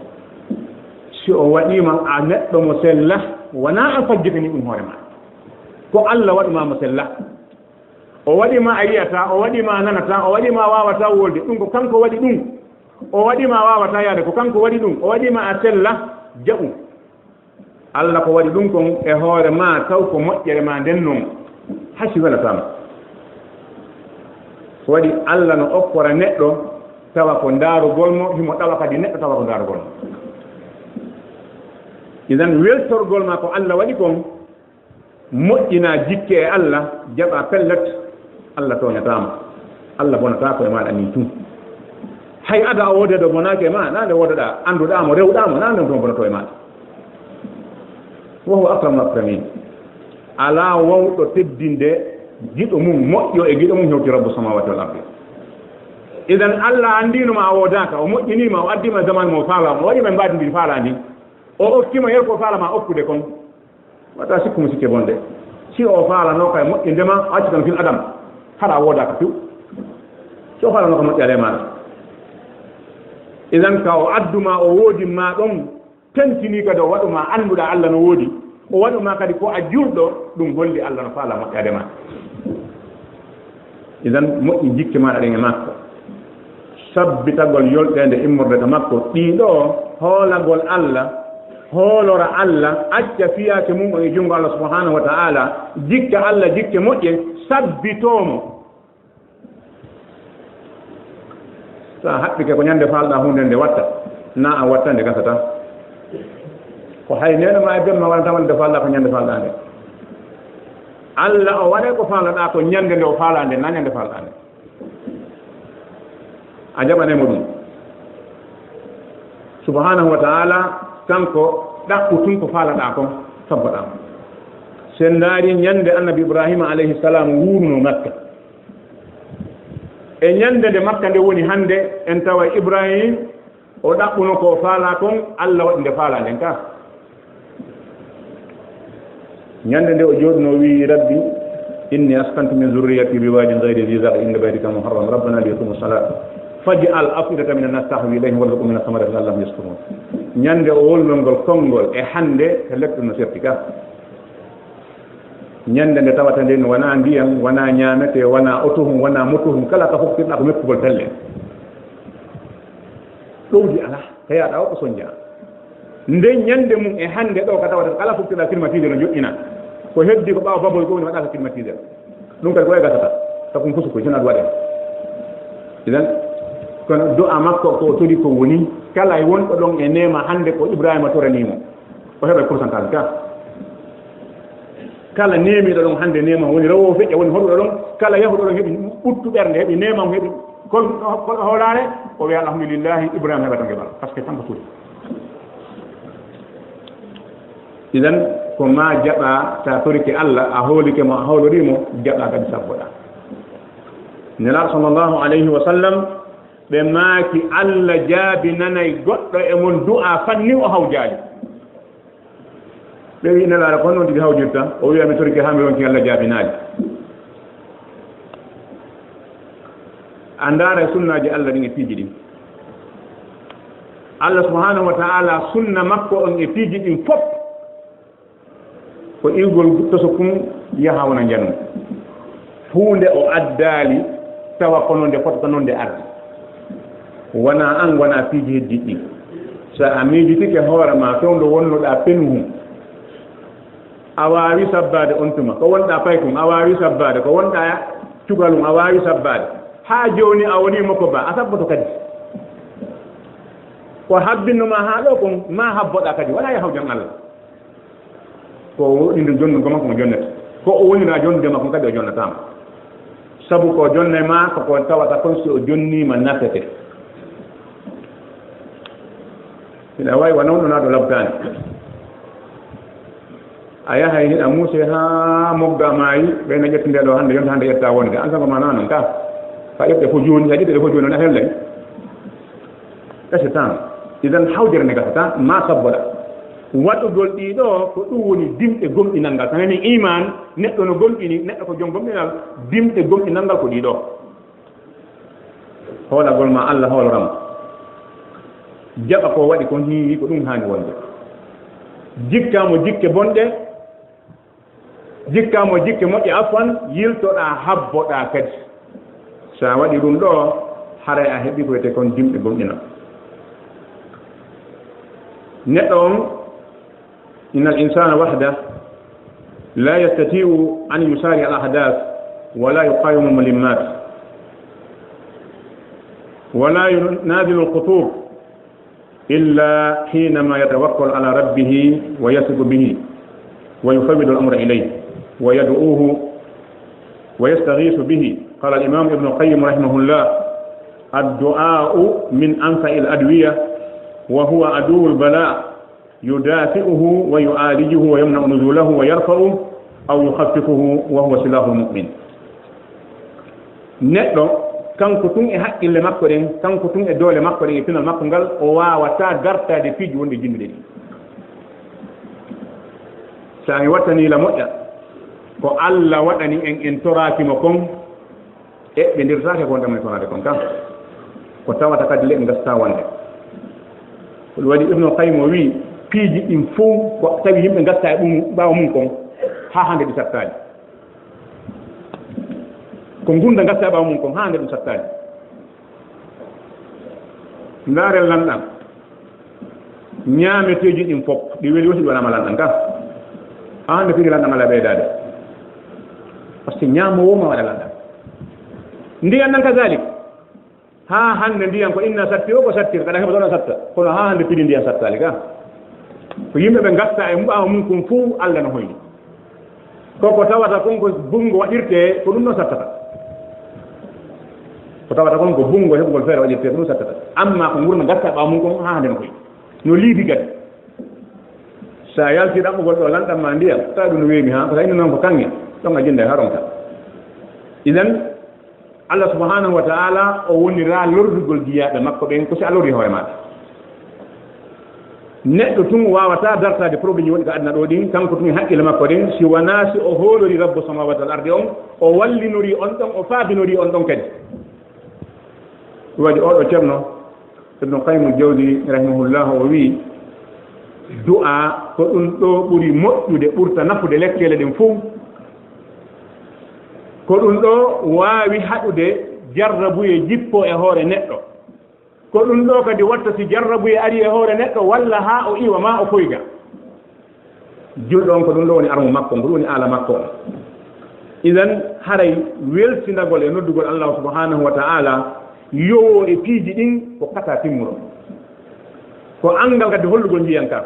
Si o waɗiima a neɗɗo mo sella, wonaa a fajjitani ɗum hoore ma. Ko Allah waɗu ma mo sella. O waɗi ma a yi'ataa, o waɗi ma a nanataa, o waɗi ma a waawataa wolde. Ɗum ko kanko waɗi ɗum. O waɗi ma a waawataa yaade, ko kanko waɗi ɗum. O waɗi ma a sella, jaɓu. Allah ko waɗi ɗum kon e hoore ma, taw ko moƴƴere ma nden non. Hay si welataa ma. Ko waɗi Allah no okkora neɗɗo, tawa ko ndaarugol mo, himo ɗawa kadi neɗɗo, tawa ko ndaarugol mo. Idan weltorgol ma ko Allah waɗi kon, moƴƴinaa jikke e Allah, jaɓaa pellet, Allah tooñataa ma. Allah bonataa ko e maaɗa nii tun. Hay ada a woodee ɗo bonaaki e ma, naa nde woodoɗaa, annduɗaa mo, rewɗaa mo, naa nde ɗum bonoto e maaɗa. Wa huwa akramul akramin. Alaa wawɗo teddinde giɗo mum moƴƴo e giɗo mum hewti Rabbu samawati wal ardi. Idan Allah anndiino ma a woodaaka, o moƴƴinii ma, o addii ma e zaman mo faalaa, o waɗi ma e mbaadi ndi faalaa ndi. O okkii ma yer ko faalaa ma okkude kon. Wata sikku mo sikke bonde. Si o faalano kay moƴƴinde ma, accu tan fil adam. Hara a woodaaka few. Si o faalano ka moƴƴaale ma. Idan ka o addu ma, o woodi ma ɗon, tentini kadi o waɗu ma annduɗa Allah no woodi. O waɗu ma kadi ko a julɗo, ɗum holli Allah no faala moƴƴaade ma. Idan moƴƴi jikke maaɗa ɗen e makko. Sabbitagol yolɗeende immorde ka makko. Ɗiɗo, hoolagol Allah, hoolora Allah, acca fiyaake mum on e junngo Allah subhanahu wa ta'ala, jikka Allah jikke moƴƴe, sabbitoo mo. So a haɓɓike ko ñande faalɗaa huunde nde watta, na a watta nde gasata. Ko hay neene ma e bemma wonata wonde faalɗaa ko ñande faalɗaa nde. Allah o waɗay ko faalaɗaa ko ñande nde o faalaa nde, na ñande faalɗaa nde. A jaɓanay mo ɗum. Subhanahu wa ta'ala, kanko ɗaɓɓu tun ko faalaɗaa kon, sabboɗaa mo. Sen ndaari ñande Annabi Ibrahima alayhi salam wuurunoo Makka. E ñande nde Makka nde woni hannde, en tawa Ibrahim o ɗaɓɓuno ko faalaa kon, Allah waɗi nde faalaa nden ka. Ñande nde o jooɗuno, o wi'i: "Rabbi, inni askantu min zurriyati bi wadin ghayri dhi zar'in inda baytika muharram, rabbana li yuqimu salat, faj'al af'idatan minan nas tahwi ilayhim warzuqhum minas samarati la'allahum yashkurun." Ñande o wolnol ngol konngol e hannde, ko lettu no serti ka. Ñande nde tawata nden wonaa ndiyam, wonaa ñaametee, wonaa otohum, wonaa motohum, kala ka foftirɗaa ko meppugol pelle. Ɗowdi alaa, ka yaaɗa o ko soñjaa. Nden ñande mum e hannde ɗo ka tawata kala foftirɗaa climatiseur no joɗɗina. Ko heddi ko ɓaawo baboy ko woni waɗata climatiseur. Ɗum kadi ko e gasata. Sabu ɗum fusu ko jona waɗe. Idan, kono du'a makko ko o tori ko woni, kala e wonɗo ɗon e neema hannde ko Ibrahima toranii mo. O heɓa pourcentage ka. Kala neemiiɗo ɗon hannde neema woni rewo feƴƴa, woni hoɗuɗo ɗon, kala yahuɗo ɗon heɓi ɓuttu ɓernde, heɓi neema, heɓi kol-, kol-, hoolaare, o wiya alhamdulillahi, Ibrahima heɓa tan keɓal, parce que kanko suuɗi. Idan, ko ma jaɓa, ta torike Allah, a hoolike mo, a hoolorii mo, jaɓa kadi sabboɗa. Nelaaɗo sallallahu alayhi wa sallam, ɓe maaki, Allah jaabinanay goɗɗo e mon du'a fanni o hawjaali. Ɓe wi'i Nelaaɗo, ko honno tigi hawjirta? O wi'a, mi torike haa mi ronki, Allah jaabinaali. A ndaara e sunnaaji Allah ɗin e piiji ɗin. Allah subhanahu wa ta'ala, sunna makko on e piiji ɗin fof, ko iwgol toso kun yaha wona njanum. Huunde o addaali tawa kono nde fotata non nde ardi. Wona an, wona piiji heddiiɗi ɗin. So a miijitike hoore ma, fewndo wonnoɗaa penuhun, a waawi sabbaade on tuma. Ko wonɗaa paykun, a waawi sabbaade. Ko wonɗaa cukalun, a waawi sabbaade. Haa jooni a wonii moko ba, a sabboto kadi. Ko habbinno ma haa ɗo kon, ma habboɗa kadi, wala yahaw jan Allah. Ko woɗɗinde jonnugo makko mo jonnete. Ko o wonira jonnude makko kadi o jonnataama. Sabu ko jonnay ma ko ko tawata kon si o jonniima nafete. Ina wawi wona on ɗo labtaani. A yahay hiɗa muuse haa mogga maayi, ɓe na ƴetti nde ɗo hannde, yonta hannde ƴetta wonde. An kanko ma na non ka. Fa ƴette fof jooni, sa ƴette ɗe fof jooni, on a hellay. Ese tan. Idan hawjere nde gasata, ma sabboɗa. Waɗugol ɗii ɗo, ko ɗum woni dimɗe gomɗinal ngal. Tan ni iman, neɗɗo no gomɗini, neɗɗo ko jom gomɗinal, dimɗe gomɗinal ngal ko ɗii ɗo. Hoolagol ma Allah hooloram. Jaɓa ko waɗi kon hiiwi ko ɗum haani wonde. Jikka mo jikke bonɗe, jikka mo jikke moƴƴe afwan, yiltoɗa habboɗa kadi. Sa waɗi ɗum ɗo, haray a heɓi ko wiyete kon dimɗe gomɗinal. Neɗɗo on إن الإنسان وحده لا يستطيع أن يسارع الأحداث ولا يقاوم الملمات ولا ينازل الخطوب إلا حينما يتوكل على ربه ويثق به ويفوض الأمر إليه ويدعوه ويستغيث به. قال الإمام ابن القيم رحمه الله: الدعاء من أنفع الأدوية وهو عدو البلاء يدافعه ويعالجه ويمنع نزوله ويرفعه أو يخففه وهو سلاح المؤمن. Neɗɗo, kanko tun e haqqille makko ɗen, kanko tun e doole makko ɗen, e pinal makko ngal, o waawataa dartaade piiji wonɗi jinnuɗe ɗin. So a wattanii la moƴƴa, ko Alla waɗani en, en toraaki mo kon, eɓɓindirtaake ko wonde men sonade kon kan. Ko tawata kadi leɗɗe gasta wonde. Ko ɗum waɗi Ibnu Qayyim o wi, piiji ɗin fof ko tawi yimɓe gasta e ɗum ɓaawo mum kon, haa hannde ɗi sattaali. Ko ngurndan gasta e ɓaawo mum kon, haa hannde ɗum sattaali. Ndaaren lanɗan. Ñaameteeji ɗin fof, ɗi weli woti ɗi waɗaama lanɗan ka. Haa hannde fini lanɗan alaa ɓeydaade. Par ce que ñaamoowo ma waɗa lanɗan. Ndiyan nan kazalik. Haa hannde ndiyan ko inna satti o ko sattir, kaɗa heɓa ɗon a satta. Kono haa hannde fini ndiyan sattaali ka. Ko yimɓe ɓe ngatta e ɓaawo mum kon fof Alla no hoyni. Ko ko tawata kon ko bunngo waɗirtee, ko ɗum ɗon sattata. Ko tawata kon ko bunngo heɓugol feere waɗirtee, ko ɗum sattata. Amma ko ngurndan gatta ɓaawo mum kon, haa hannde no hoy. No liidi gadi. So a yalti ɗaɓɓugol ɗo lanɗan ma ndiyan, tawi ɗum no weemi haa, ko tawi noon ko kaŋŋe, ɗon a jinnday haa ronka. Idan, Allah subhanahu wa ta'ala o wonira lorrugol jiyaaɓe makko ɓen ko si a lorri hoore maaɗa. Neɗɗo tun waawataa dartaade problème woni ko aduna ɗo ɗin, kanko tun e haqqille makko ɗen, si wanaa si o hoolori Rabbu samawati wal ardi on, o wallinori on ɗon, o faabinori on ɗon kadi. Ɗum waɗi oɗo Ceerno Ibnu Qayyim al-Jawzi rahimahullah o wi, du'a ko ɗum ɗo ɓuri moƴƴude, ɓurta nafude lekkele ɗen fof. Ko ɗum ɗo waawi haɗude jarrabuye jippo e hoore neɗɗo. Ko ɗum ɗo kadi watta si jarrabuye ari e hoore neɗɗo walla haa o iwa ma o foyga. Julɗo on ko ɗum ɗo woni armu makko, ko ɗum woni aala makko. Idan haray weltindagol e noddugol Allah subhanahu wa ta'ala yowo e piiji ɗin ko kata timmuɗo. Ko anngal kadi hollugol njiyanka.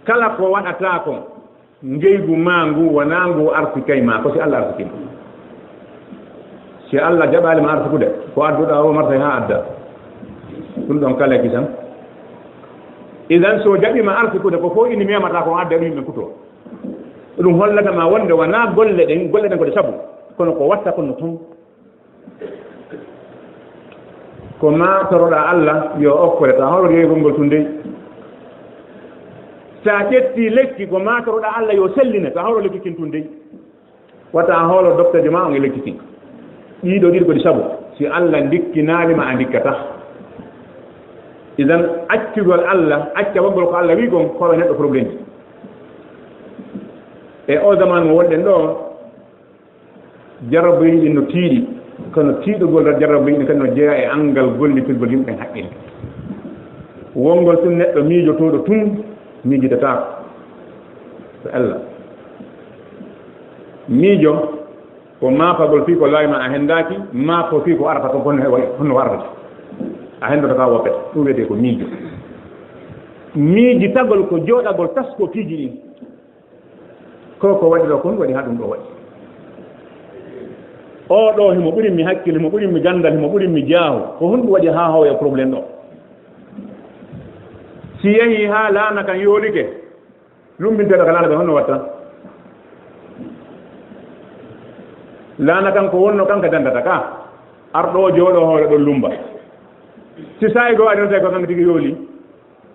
Kala ko waɗata kon, ngeygu ma ngu wonaa ngu arsikay ma, ko si Allah arsikii ma. Si Allah jaɓaali ma arsikude, ko adduɗaa o martay haa adda. Ɗum ɗon kala kisan. Idan so jaɓi ma arsikude, ko fof ini memata ko adda ɗum yimɓe kuto. Ɗum hollata ma wonde wonaa golle ɗen, golle ɗen ko ɗe sabu, kono ko watta kon no ton. Ko ma toroɗaa Allah yo okkore, ta horo yeygol ngol tun dey. Sa ƴetti lekki, ko ma toroɗaa Allah yo selline, ta horo lekki kin tun dey. Wata a hoolo docteur ma on e lekki kin. Ɗiɗo ɗiɗi ko ɗi sabu. Si Allah ndikkinaali ma a ndikkata. Idan accugol Allah, acca waɗgol ko Allah wi kon, ko neɗɗo problème. E o zaman mo wonɗen ɗo, jarrabuyeeji ɗin no tiiɗi, kono tiiɗugol jarrabuyeeji ɗin kadi no jeyaa e anngal gollitirgol yimɓe ɓen haqqille. Wongol tun neɗɗo miijotooɗo tun miijidataako. Ko Allah. Miijo ko maapagol fii ko laawi ma a henndaaki, maapagol fii ko arata ko honno, honno arata. A henndoto ka woppete. Ɗum wiyetee ko miijo. Miijitagol ko jooɗagol taskoo piiji ɗin. Ko ko waɗi ɗoo kon waɗi haa ɗum ɗoo waɗi. Oo ɗoo himo ɓuri mi hakkil, himo ɓuri mi ganndal, himo ɓuri mi jaahu. Ko honɗum waɗi haa hooya problème ɗoo? Si yahii haa laana kan yoolike, lumbinteeɗo ka laana ɓe honno watta? Laana kan ko wonno kan ka danndata ka. Arɗo o jooɗo hoore ɗon lumba. Si saa'i goo ari non tawi ko kan tigi yooli,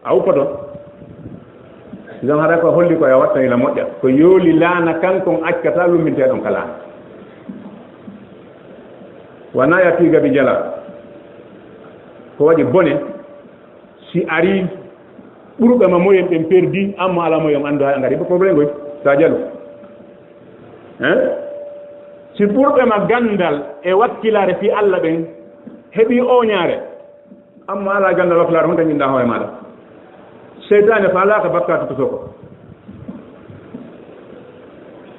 a uppoto. Sisan hara ko holli ko a watta ila moƴƴa. Ko yooli laana kan kon accata lumbinteeɗon ka laana. Wanaa ya tiiga bi jala. Ko waɗi bone. Si ari ɓurɓe ma moyen ɓen perdi, amma ala moyen anndu haa ngari ko problème goy. Sa jalo. Hein? Si ɓurɓe ma ganndal e wakkilaare fii Alla ɓen heɓi ooñaare, amma ala ganndal wakkilaare, honto ñinɗa hoore maaɗa? Seytaane faalaaka bakkaatu to soko.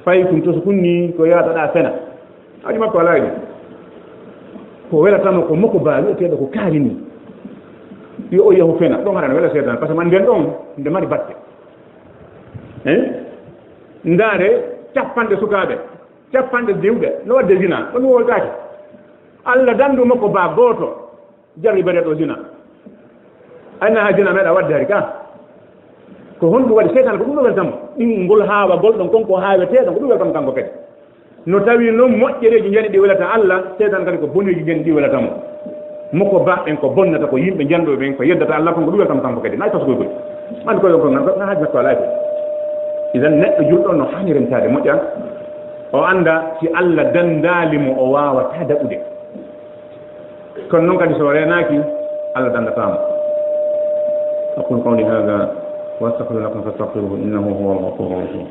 Fay kun to sukun ni ko yaata ɗa fena. Haaju makko alaa e ɗum. Ko welatamo ko moko ba wi'eteeɗo ko kaari ni. Yo o yahu fena. Ɗon haɗa no wela seetan. Parce que man nden ɗon nde mari batte. Hein? Ndaare capanɗe sukaaɓe. Capanɗe diwɓe. No wadde zina. Ɗum woltaaki. Alla dandu makko ba gooto. Jarribaneɗo zina. Ayna ha zina meeɗa wadde hari ka. Ko honɗum waɗi? Seytan ko ɗum ɗo weltamo. Ɗin ngol haawagol ɗon kon ko haaweteɗon ko ɗum weltamo kanko kadi. No tawi non moƴƴereeji jani ɗi welata Alla, seytan kadi ko boneeji jani ɗi welata mo. Mo ko baɗɗen ko bonnata ko yimɓe janɗo ɓen ko yeddata Alla kon ko ɗum weltamo kanko kadi. Nay tasgoy koy. An koy on ko ngan na hajja ko alay ko. Idan neɗɗo julɗo no hani rentade moƴƴa. O anda si Alla dandali mo o wawata daɗude. Kono noon kadi so reenaaki, Allah danndataa mo. أقول قولي هذا وأستغفر لكم فاستغفروه إنه هو الغفور الرحيم.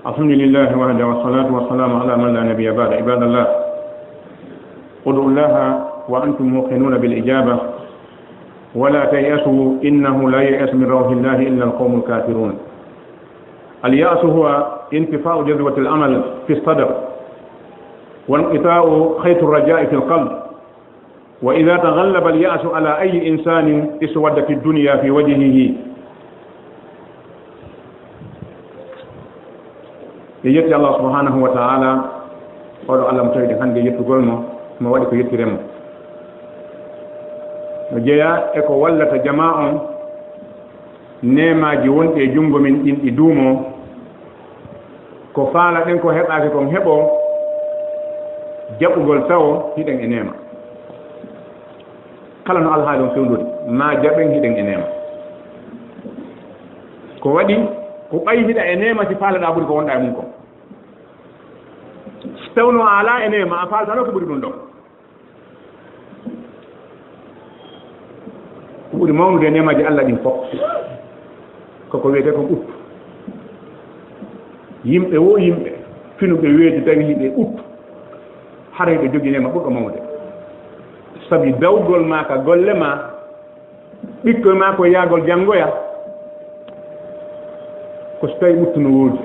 الحمد لله وحده والصلاة والسلام على من لا نبي بعد. عباد الله، ادعوا الله وأنتم موقنون بالإجابة، ولا تيأسوا، إنه لا ييأس من روح الله إلا القوم الكافرون. اليأس هو انطفاء جذوة الأمل في الصدر، وانقطاع خيط الرجاء في القلب، وإذا تغلب اليأس على أي إنسان اسودت الدنيا في وجهه. En yetti Allah subhanahu wa ta'ala, oɗo Allah mo tawi hande yettugol mo, mo waɗi ko yettiren mo. No jeeya e ko wallata jamaa on, neemaaji wonɗi e junngo men ɗin ɗi duumoo, ko faalaɗen ko heɓaaki kon heɓoo, jaɓugol tawo hiɗen e neema. Kala no alhaali on fewndori, maa jaɓen hiɗen e neema. Ko waɗi, ko ɓay hiɗa e neema si faalaɗaa ɓuri ko wonɗaa e mum kon. Si tawno a alaa e neema, a faaltano ko ɓuri ɗum ɗon. Ko ɓuri mawnude e neemaaji Allah ɗin fof, koko wiyetee kon ɓuttu. Yimɓe wo yimɓe, finuɓe weeti tawi hiɓe ɓuttu, haray ɓe jogii neema ɓurɗo mawnude. Sabi dawgol maa ka golle maa, ɓikkoy maa ko yaagol janngoya, ko so tawi ɓuttu no woodi.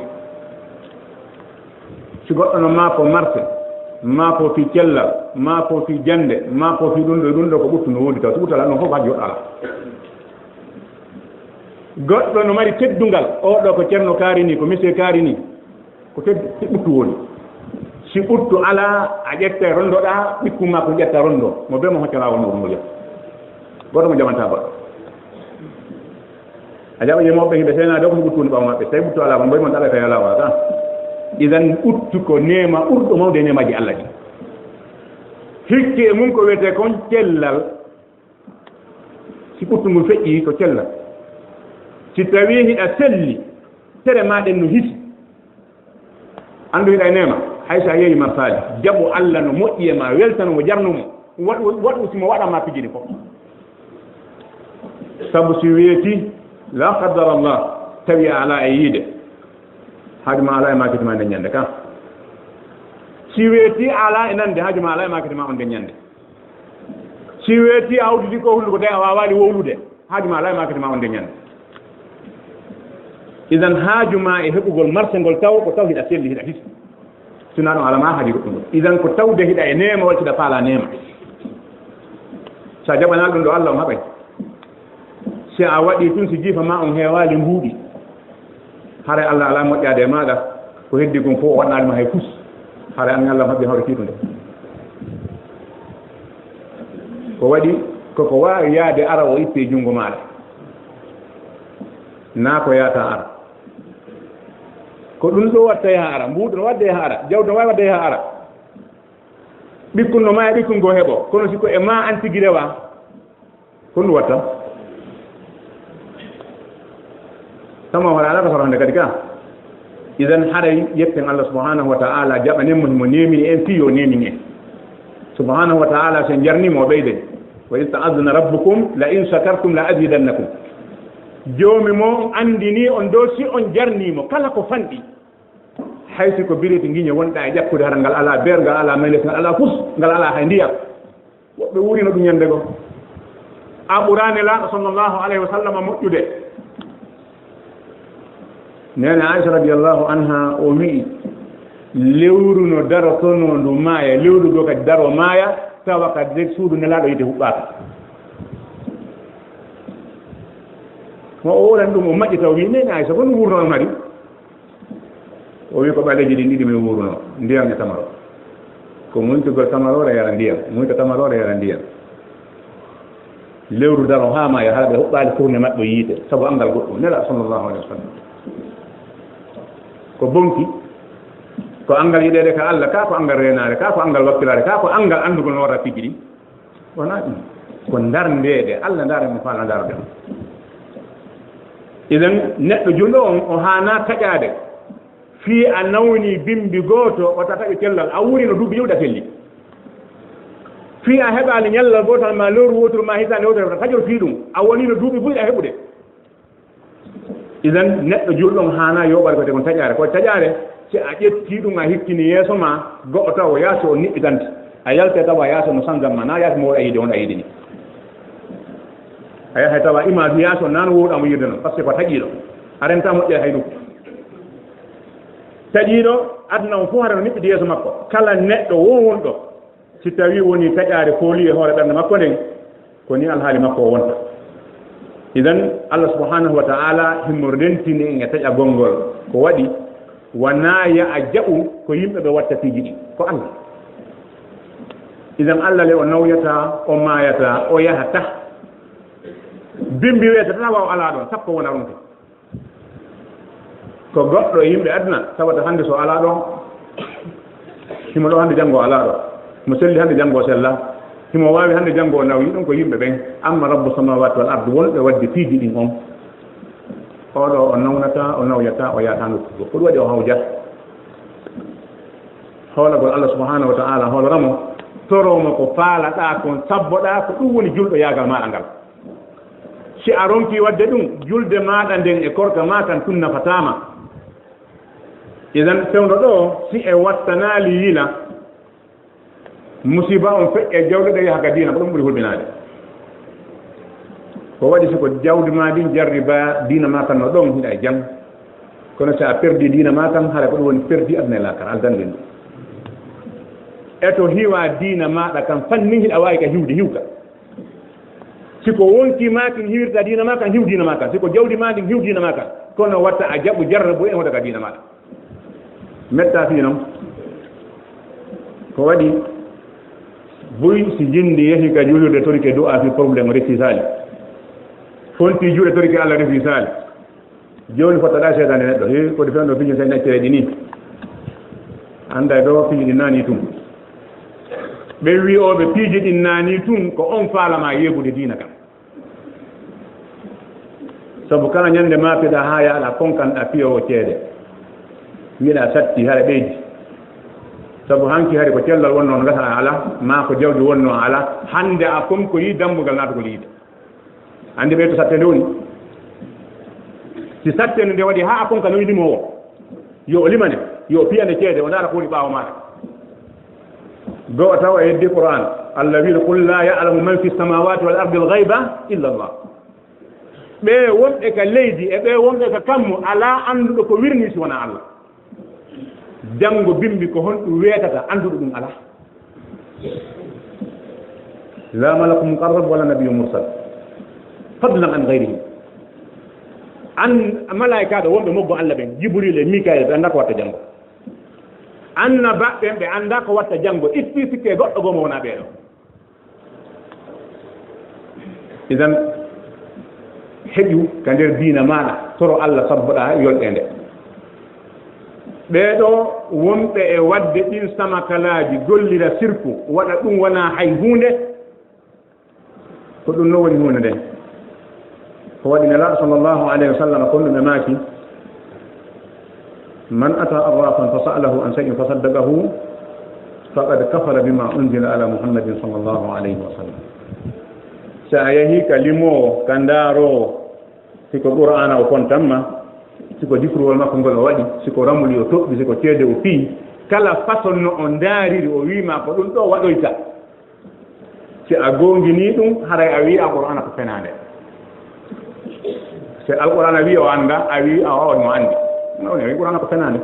Si goɗɗo no maafo marte, maafo fii cellal, maafo fii jannde, maafo fii ɗum ɗo e ɗum ɗo, ko ɓuttu no woodi taw. Si ɓuttu alaa, ɗum fof haaju goɗɗo alaa. Goɗɗo no mari teddungal, oo ɗoo ko ceerno kaari nii, ko monsieur kaari nii, ko tedd-, si ɓuttu woodi. Si ɓuttu alaa, a ƴetta rondoɗaa, ɓikkun maa ko ƴetta rondo, mo bee mo hocca laawol muuɗum mo jetta. Gooto mo jaɓantaa goɗɗo. A jaɓa je mawɓe hiɓe seenaade ko ɓuttu woni ɓaawo maɓɓe. Tawi ɓuttu alaa, ko mboy mon ɗaɓe kay alaa wala ka. Idan ɓuttu ko neema ɓurɗo mawde e neemaaji Allah ɗi. Hikki e mum ko wiyetee kon cellal. Si ɓuttu ngun feƴƴi ko cellal. Si tawii hiɗa selli, tere maa ɗen no hisi. Anndu hiɗa e neema, hay so a yehi marsaali, jaɓu Allah no moƴƴi e maa, weltano mo, jarnu mo, waɗu, waɗu si mo waɗan maa piiji ɗi fof. Sabu si weeti, la qaddar Allah, tawi a alaa e yiide, haaju ma alaa e maakiti ma nden ñannde ka. Si weeti a alaa e nande, haaju ma alaa e maakete ma on nden ñande. Si weeti a udditi ko hunduko tawi a waawaali wowlude, haaju ma alaa e maakete ma on nden ñande. Idan haaju ma e heɓugol marse ngol taw ko taw hiɗa selli, hiɗa hisi. Sinaa ɗum alaa ma haaju goɗɗum. Idan ko tawde hiɗa e neema, walla hiɗa faala neema. Sa jaɓanaali ɗum ɗo Allah on haɓay. Si a waɗi tun, si jiifa ma on heewaali mbuuɗi, haray Allah alaa moƴƴaade e maaɗa, ko heddi kon fof o waɗanaali ma hay fus. Haray an Allah haɓi hawre kiitunde. Ko waɗi, koko waawi yaade ara o itti e junngo maaɗa. Naa ko yaata ara. Ko ɗum ɗo watta yaha ara, mbuuɗu no wadde yaha ara, jawdi no waawi wadde yaha ara. Ɓikkun no maaya, ɓikkun goo heɓo, kono si ko e ma an tigi rewa, ko ɗum watta. Tama wala alaa ko soro hannde kadi ka. Idan haray yetten Allah subhanahu wa ta'ala, jaɓanen mo, mo neemini en fii yo neemin en. Subhanahu wa ta'ala, so en jarnii mo, o ɓeyday. Wa iz ta'azzana rabbukum la in shakartum la azidannakum. Joomi mon anndinii on dow si on jarnii mo kala ko fanɗi. Hay si ko bireti ngiñe wonɗa e ƴakkude, hara ngal alaa beer, ngal alaa meles, ngal alaa fus, ngal alaa hay ndiyam. Woɓɓe wuurino ɗum ñande goo. A ɓuraani Nelaaɗo sallallahu alayhi wa sallam moƴƴude. Neene Aisha radiyallahu anha o wi'i, lewru no darotonoo ndu maaya, lewru goo kadi daroo maaya, tawa ka nder suudu Nelaaɗo yiite huɓɓaaka. Mo o wowlani ɗum, o maƴƴi taw, wi'i, "Neene Aisha, ko no wuurno on mari?" O wi'i, "Ko ɓaleeji ɗin ɗiɗi min wuurno, ndiyam e tamaro." Ko muñtugol tamaroore yara ndiyam, muñta tamaroore yara ndiyam. Lewru daro haa maaya, hara ɓe huɓɓaali furnde maɓɓe yiite, sabu anngal goɗɗum. Nelaaɗo sallallahu alayhi wa sallam. Ko bonki, ko anngal yiɗeede ka Allah, ka ko anngal reenaade, ka ko anngal wakkilaade, ka ko anngal anndugol no warra piiji ɗin. Wonaa ɗum. Ko ndarndeede, Allah ndaara mo faala ndaarde mo. Idan, neɗɗo julɗo on, o haanaa taƴaade. Fii a nawni bimbi gooto, wata taƴu cellal, a wuurino duuɓi ɗiɗi a selli. Fii a heɓaali ñallal gootal ma lewru wooturu ma hitaande wootere, wata taƴor fii ɗum, a woniino duuɓi buy a heɓude. Idan, neɗɗo julɗo on haanaa yooɓaade ko wiyetee kon taƴaare. Ko taƴaare, si a ƴettii ɗum a hikkini yeeso ma, goɗɗo tawa o yaasi o niɓɓitante. A yaltay tawa yaasi no sanzan ma, naa yaasi mo woni a yiide on a yiide ni. A yahay tawa image yaasi on naa no wowɗaa mo yiide non, parce que ko taƴiiɗo. A rentaa moƴƴere hay nokku. Taƴiiɗo, aduna on fof hara no niɓɓiti yeeso makko. Kala neɗɗo woo wonɗo, si tawii wonii taƴaare fooli e hoore ɓernde makko nden, ko ni alhaali makko o wonta. Idan, Allah subhanahu wa ta'ala himo rentini en e taƴagol ngol. Ko waɗi, wanaa yo a jaɓu ko yimɓe ɓe watta piiji ɗin. Ko Allah. Idan, Allah le o nawyataa, o maayataa, o yahataa. Bimbi weeta tan a waawa alaa ɗon, sappo wona runde. Ko goɗɗo e yimɓe aduna, tawata hannde so alaa ɗo, himo ɗo hannde, janngo alaa ɗo, mo selli hannde, janngo sella, himo waawi hannde, janngo o nawi, ɗum ko yimɓe ɓen. Amma Rabbu samawati wal ardi, wonɓe waɗde piiji ɗin on, oɗo o nawnataa, o nawyataa, o yahataa nokku goo. Ko ɗum waɗi o hawjata. Hoolagol Allah subhanahu wa ta'ala, hoolora mo, toro mo ko faalaɗaa kon, sabboɗaa, ko ɗum woni julɗoyaagal maaɗa ngal. Si a ronkii waɗde ɗum, julde maaɗa nden e korka maa kan tun nafataa ma. Idan, fewndo ɗo, si en wattanaali yila, musiba on feƴƴa, jawle ɗe yaha ka diina, ko ɗum ɓuri hulɓinaade. Ko waɗi si ko jawdi maa ndin jarriba diina maa kan no ɗon hiɗa e jam. Kono si a perdi diina maa kan, hara ko ɗum woni perdi aduna e laakara, aljanna ndin. E to hiwa diina maaɗa kan fannin hiɗa waawi ka hiwde, hiwka. Si ko wonkii maa kin hiwirta diina maa kan, hiw diina maa kan. Si ko jawdi maa ndin, hiw diina maa kan. Kono watta a jaɓu jarrabu en hoda ka diina maaɗa. Metta fii non. Ko waɗi buy si jinndi yehi ka juulirde torike du'a fi problème resi sali. Fonti juuɗe torike Allah resi sali. Jooni fottaɗaa seytaane neɗɗo. He, ko ɗi fewndo piiji sen accere ɗi ni. Annda e ɗo piiji ɗi naani tun. Ɓe wi'ooɓe piiji ɗin naani tun, ko on faalama yeebude diina kan. Sabu kala ñande maapiɗaa haa yaaɗa konkanɗaa piyowo ceede. Wiɗa satti hara ɓeydi. Sabu hanki hari ko cellal wonnoo ngasa a ala, maa ko jawdi wonnoo a ala. Hannde a kon ko yi dambugal naatugol yiite. Anndi ɓe to sattende woni. Si sattende nde waɗi haa a konka no limoowo, yo o limane, yo o piyane ceede, o ndaara ko woni ɓaawo maaɗa. Go'o taw e yeddi Qur'an. Allah wi'i, "Qul la ya'lamu man fi samawati wal ardi al ghaiba illa Allah." Ɓe wonɓe ka leydi e ɓe wonɓe ka kammu, alaa annduɗo ko wirnii si wonaa Allah. Janngo bimbi ko honɗum weetata, annduɗo ɗum alaa. La malakun muqarrab wala nabiyyun mursal. Fadlan an ghayrihim. An malaa'ikaaɓe wonɓe moggo Allah ɓen, Jibril e Mikail, ɓe anndaa ko watta janngo. Annabaaɓe ɓen, ɓe anndaa ko watta janngo, itti sikke goɗɗo goo mo wonaa ɓee ɗoo. Idan, heƴu ka nder diina maaɗa, toro Allah sabboɗa yolɗeende. Ɓee ɗoo wonɓe e waɗde ɗin samakalaaji, gollira sirku, waɗa ɗum wonaa hay huunde, ko ɗum no woni huunde nden. Ko waɗi Nelaaɗo sallallahu alayhi wa sallam, ko ɗum ɓe maaki, "Man ata arrafan fa sa'alahu an shay'in fa saddaqahu, faqad kafara bima unzila ala Muhammadin sallallahu alayhi wa sallam." Si a yahii ka limoowo, ka ndaaroowo, si ko Qur'aana o fontan ma, si ko dikruwol makko ngol o waɗi, si ko ramuli o toɓɓi, si ko ceede o fii, kala façon no o ndaariri, o wii ma ko ɗum ɗoo waɗoyta. Si a goonginii ɗum, haray a wi'aa Qur'aana ko fenaande. Si Alqur'aana wi'i o anndaa, a wi'i a waaway mo anndi. No, o wi'i Qur'aana ko fenaande.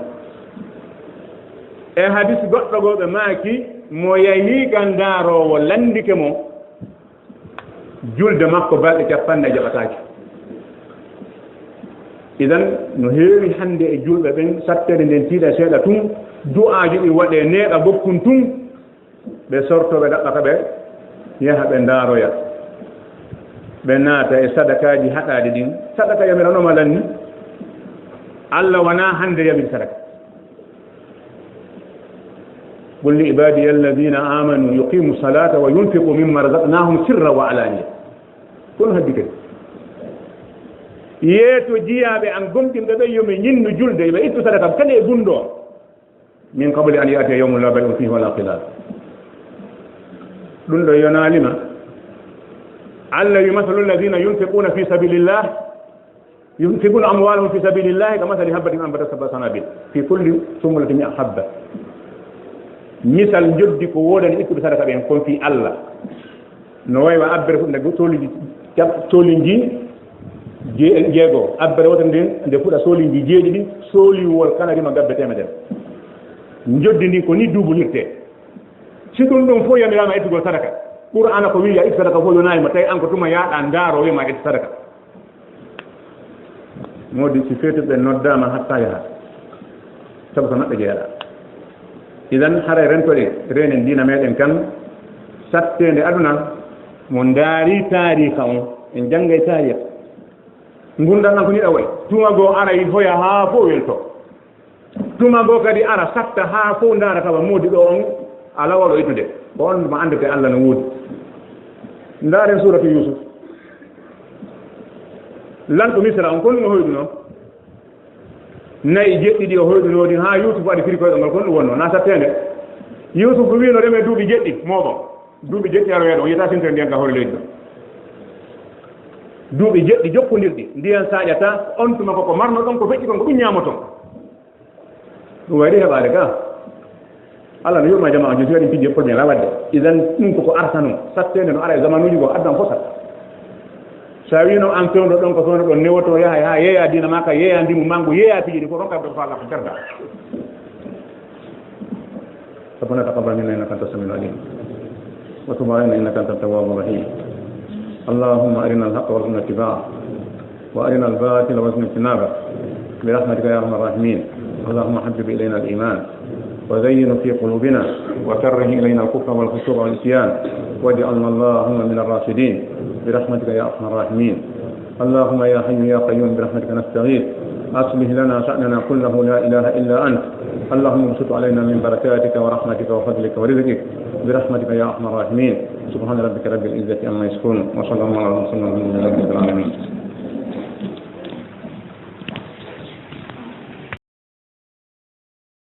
E hadis goɗɗo goo ɓe maaki, mo yahii ka ndaaroowo lanndike mo, julde makko balɗe capanɗe jaɓataake. Idan, no heewi hannde e julɓe ɓen, sattere nden tiiɗa seeɗa tun, du'aaji ɗin waɗee neeɓa gokkun tun, ɓe sorto, ɓe ɗaɓɓa ka ɓe yaha, ɓe ndaaroya, ɓe naata e sadakaaji haɗaaɗi ɗin. Sadaka yamiranoo ma lanni. Allah wanaa hannde yamiri sadaka. Qul li ibadiya alladhina amanu yuqimu salata wa yunfiqu mimma razaqnahum sirran wa alaniya. Kono haddi kadi. Yeeto jiyaaɓe an gomɗinɓe ɓe, yo ɓe ñinnu julde, yo ɓe ittu sadaka kala e gunndoo. Min qabli an ya'tiya yawmun la bay'un fihi wala khilal. Ɗum ɗo yonaali ma. Allah wi, "Masalu alladhina yunfiquna fi sabilillah, yunfiquna amwalahum fi sabilillahi ka masali habbatin anbatat sab'a sanabil fi kulli sunbulatin mi'a habba." Misal njoddi ko woodani ittuɓe sadaka ɓen kon fii Allah. No wayi wa abbere fuɗa nde sooliji cap-, soolinji je-, jeego. Abbere wota nden nde fuɗa soolinji jeeɗiɗi, sooliwol kala rima gabbe teemedere. Njoddi ndin ko ni duubulirte. Si ɗum ɗum fof yamiraama ittugol sadaka, Qur'aana ko wi'i ya ittu sadaka fof yonaali ma, tawi an ko tuma yaaɗa ndaaro wi'a ma ittu sadaka. Moodi si feetuɓe noddaama hatta yaha, sabu ko maɓɓe jeyaɗa. Idan haray rentoɗe reenen diina meɗen kan, satteende aduna mo ndaari taariika on, en janngay taariika. Ngurndan an ko ni ɗa wayi. Tuma goo aray hoya haa fof welto. Tuma goo kadi ara satta haa fof ndaara tawa moodi ɗo on alaa waɗo ittude. Ko on tuma anndete Allah no woodi. Ndaaren suuratu Yuusuf. Lanɗo Misra on, ko no hoyɗunoo? Na'i jeɗɗi ɗi o hoyɗunoo ɗin haa Yuusuf waɗi firi koyɗol ngol, ko ɗum wonnoo? Na satteende. Yuusuf wiino reme duuɓi jeɗɗi mooɓon. Duuɓi jeɗɗi aroyeeɗo, on yiyata sintere ndiyan ka hoore leydi ɗo. Duuɓi jeɗɗi jokkondirɗi, ndiyan saaƴataa, on tuma ko ko marnoɗon, ko feƴƴi kon, ko ɗum ñaamoton. Ɗum wayri heɓaade ka. Allah no yurma jamaa on, si waɗi pijje premier la waɗde. Idan ɗum ko ko artano, satteende no ara e zamanuuji goo, addan fof satta. So a wiino an fewndo ɗon ko fewndo ɗon, newoto yaha, haa yeeya diina maa ka, yeeya ndimu maa ngu, yeeya piiji ɗi fof, ronka ko Allah ko jarda. ربنا تقبل منا إنك أنت السميع العليم وتب علينا إنك أنت التواب الرحيم. اللهم أرنا الحق وارزقنا اتباعه وأرنا الباطل وارزقنا اجتنابه برحمتك يا أرحم الراحمين. اللهم حبب إلينا الإيمان وزينه في قلوبنا وكره إلينا الكفر والفسوق والعصيان واجعلنا اللهم من الراشدين برحمتك يا أرحم الراحمين. اللهم يا حي يا قيوم برحمتك نستغيث، أصلح لنا شأننا كله لا إله إلا أنت. اللهم ابسط علينا من بركاتك ورحمتك وفضلك ورزقك برحمتك يا أرحم الراحمين. سبحان ربك رب العزة عما يصفون، وسلام على المرسلين والحمد لله رب العالمين.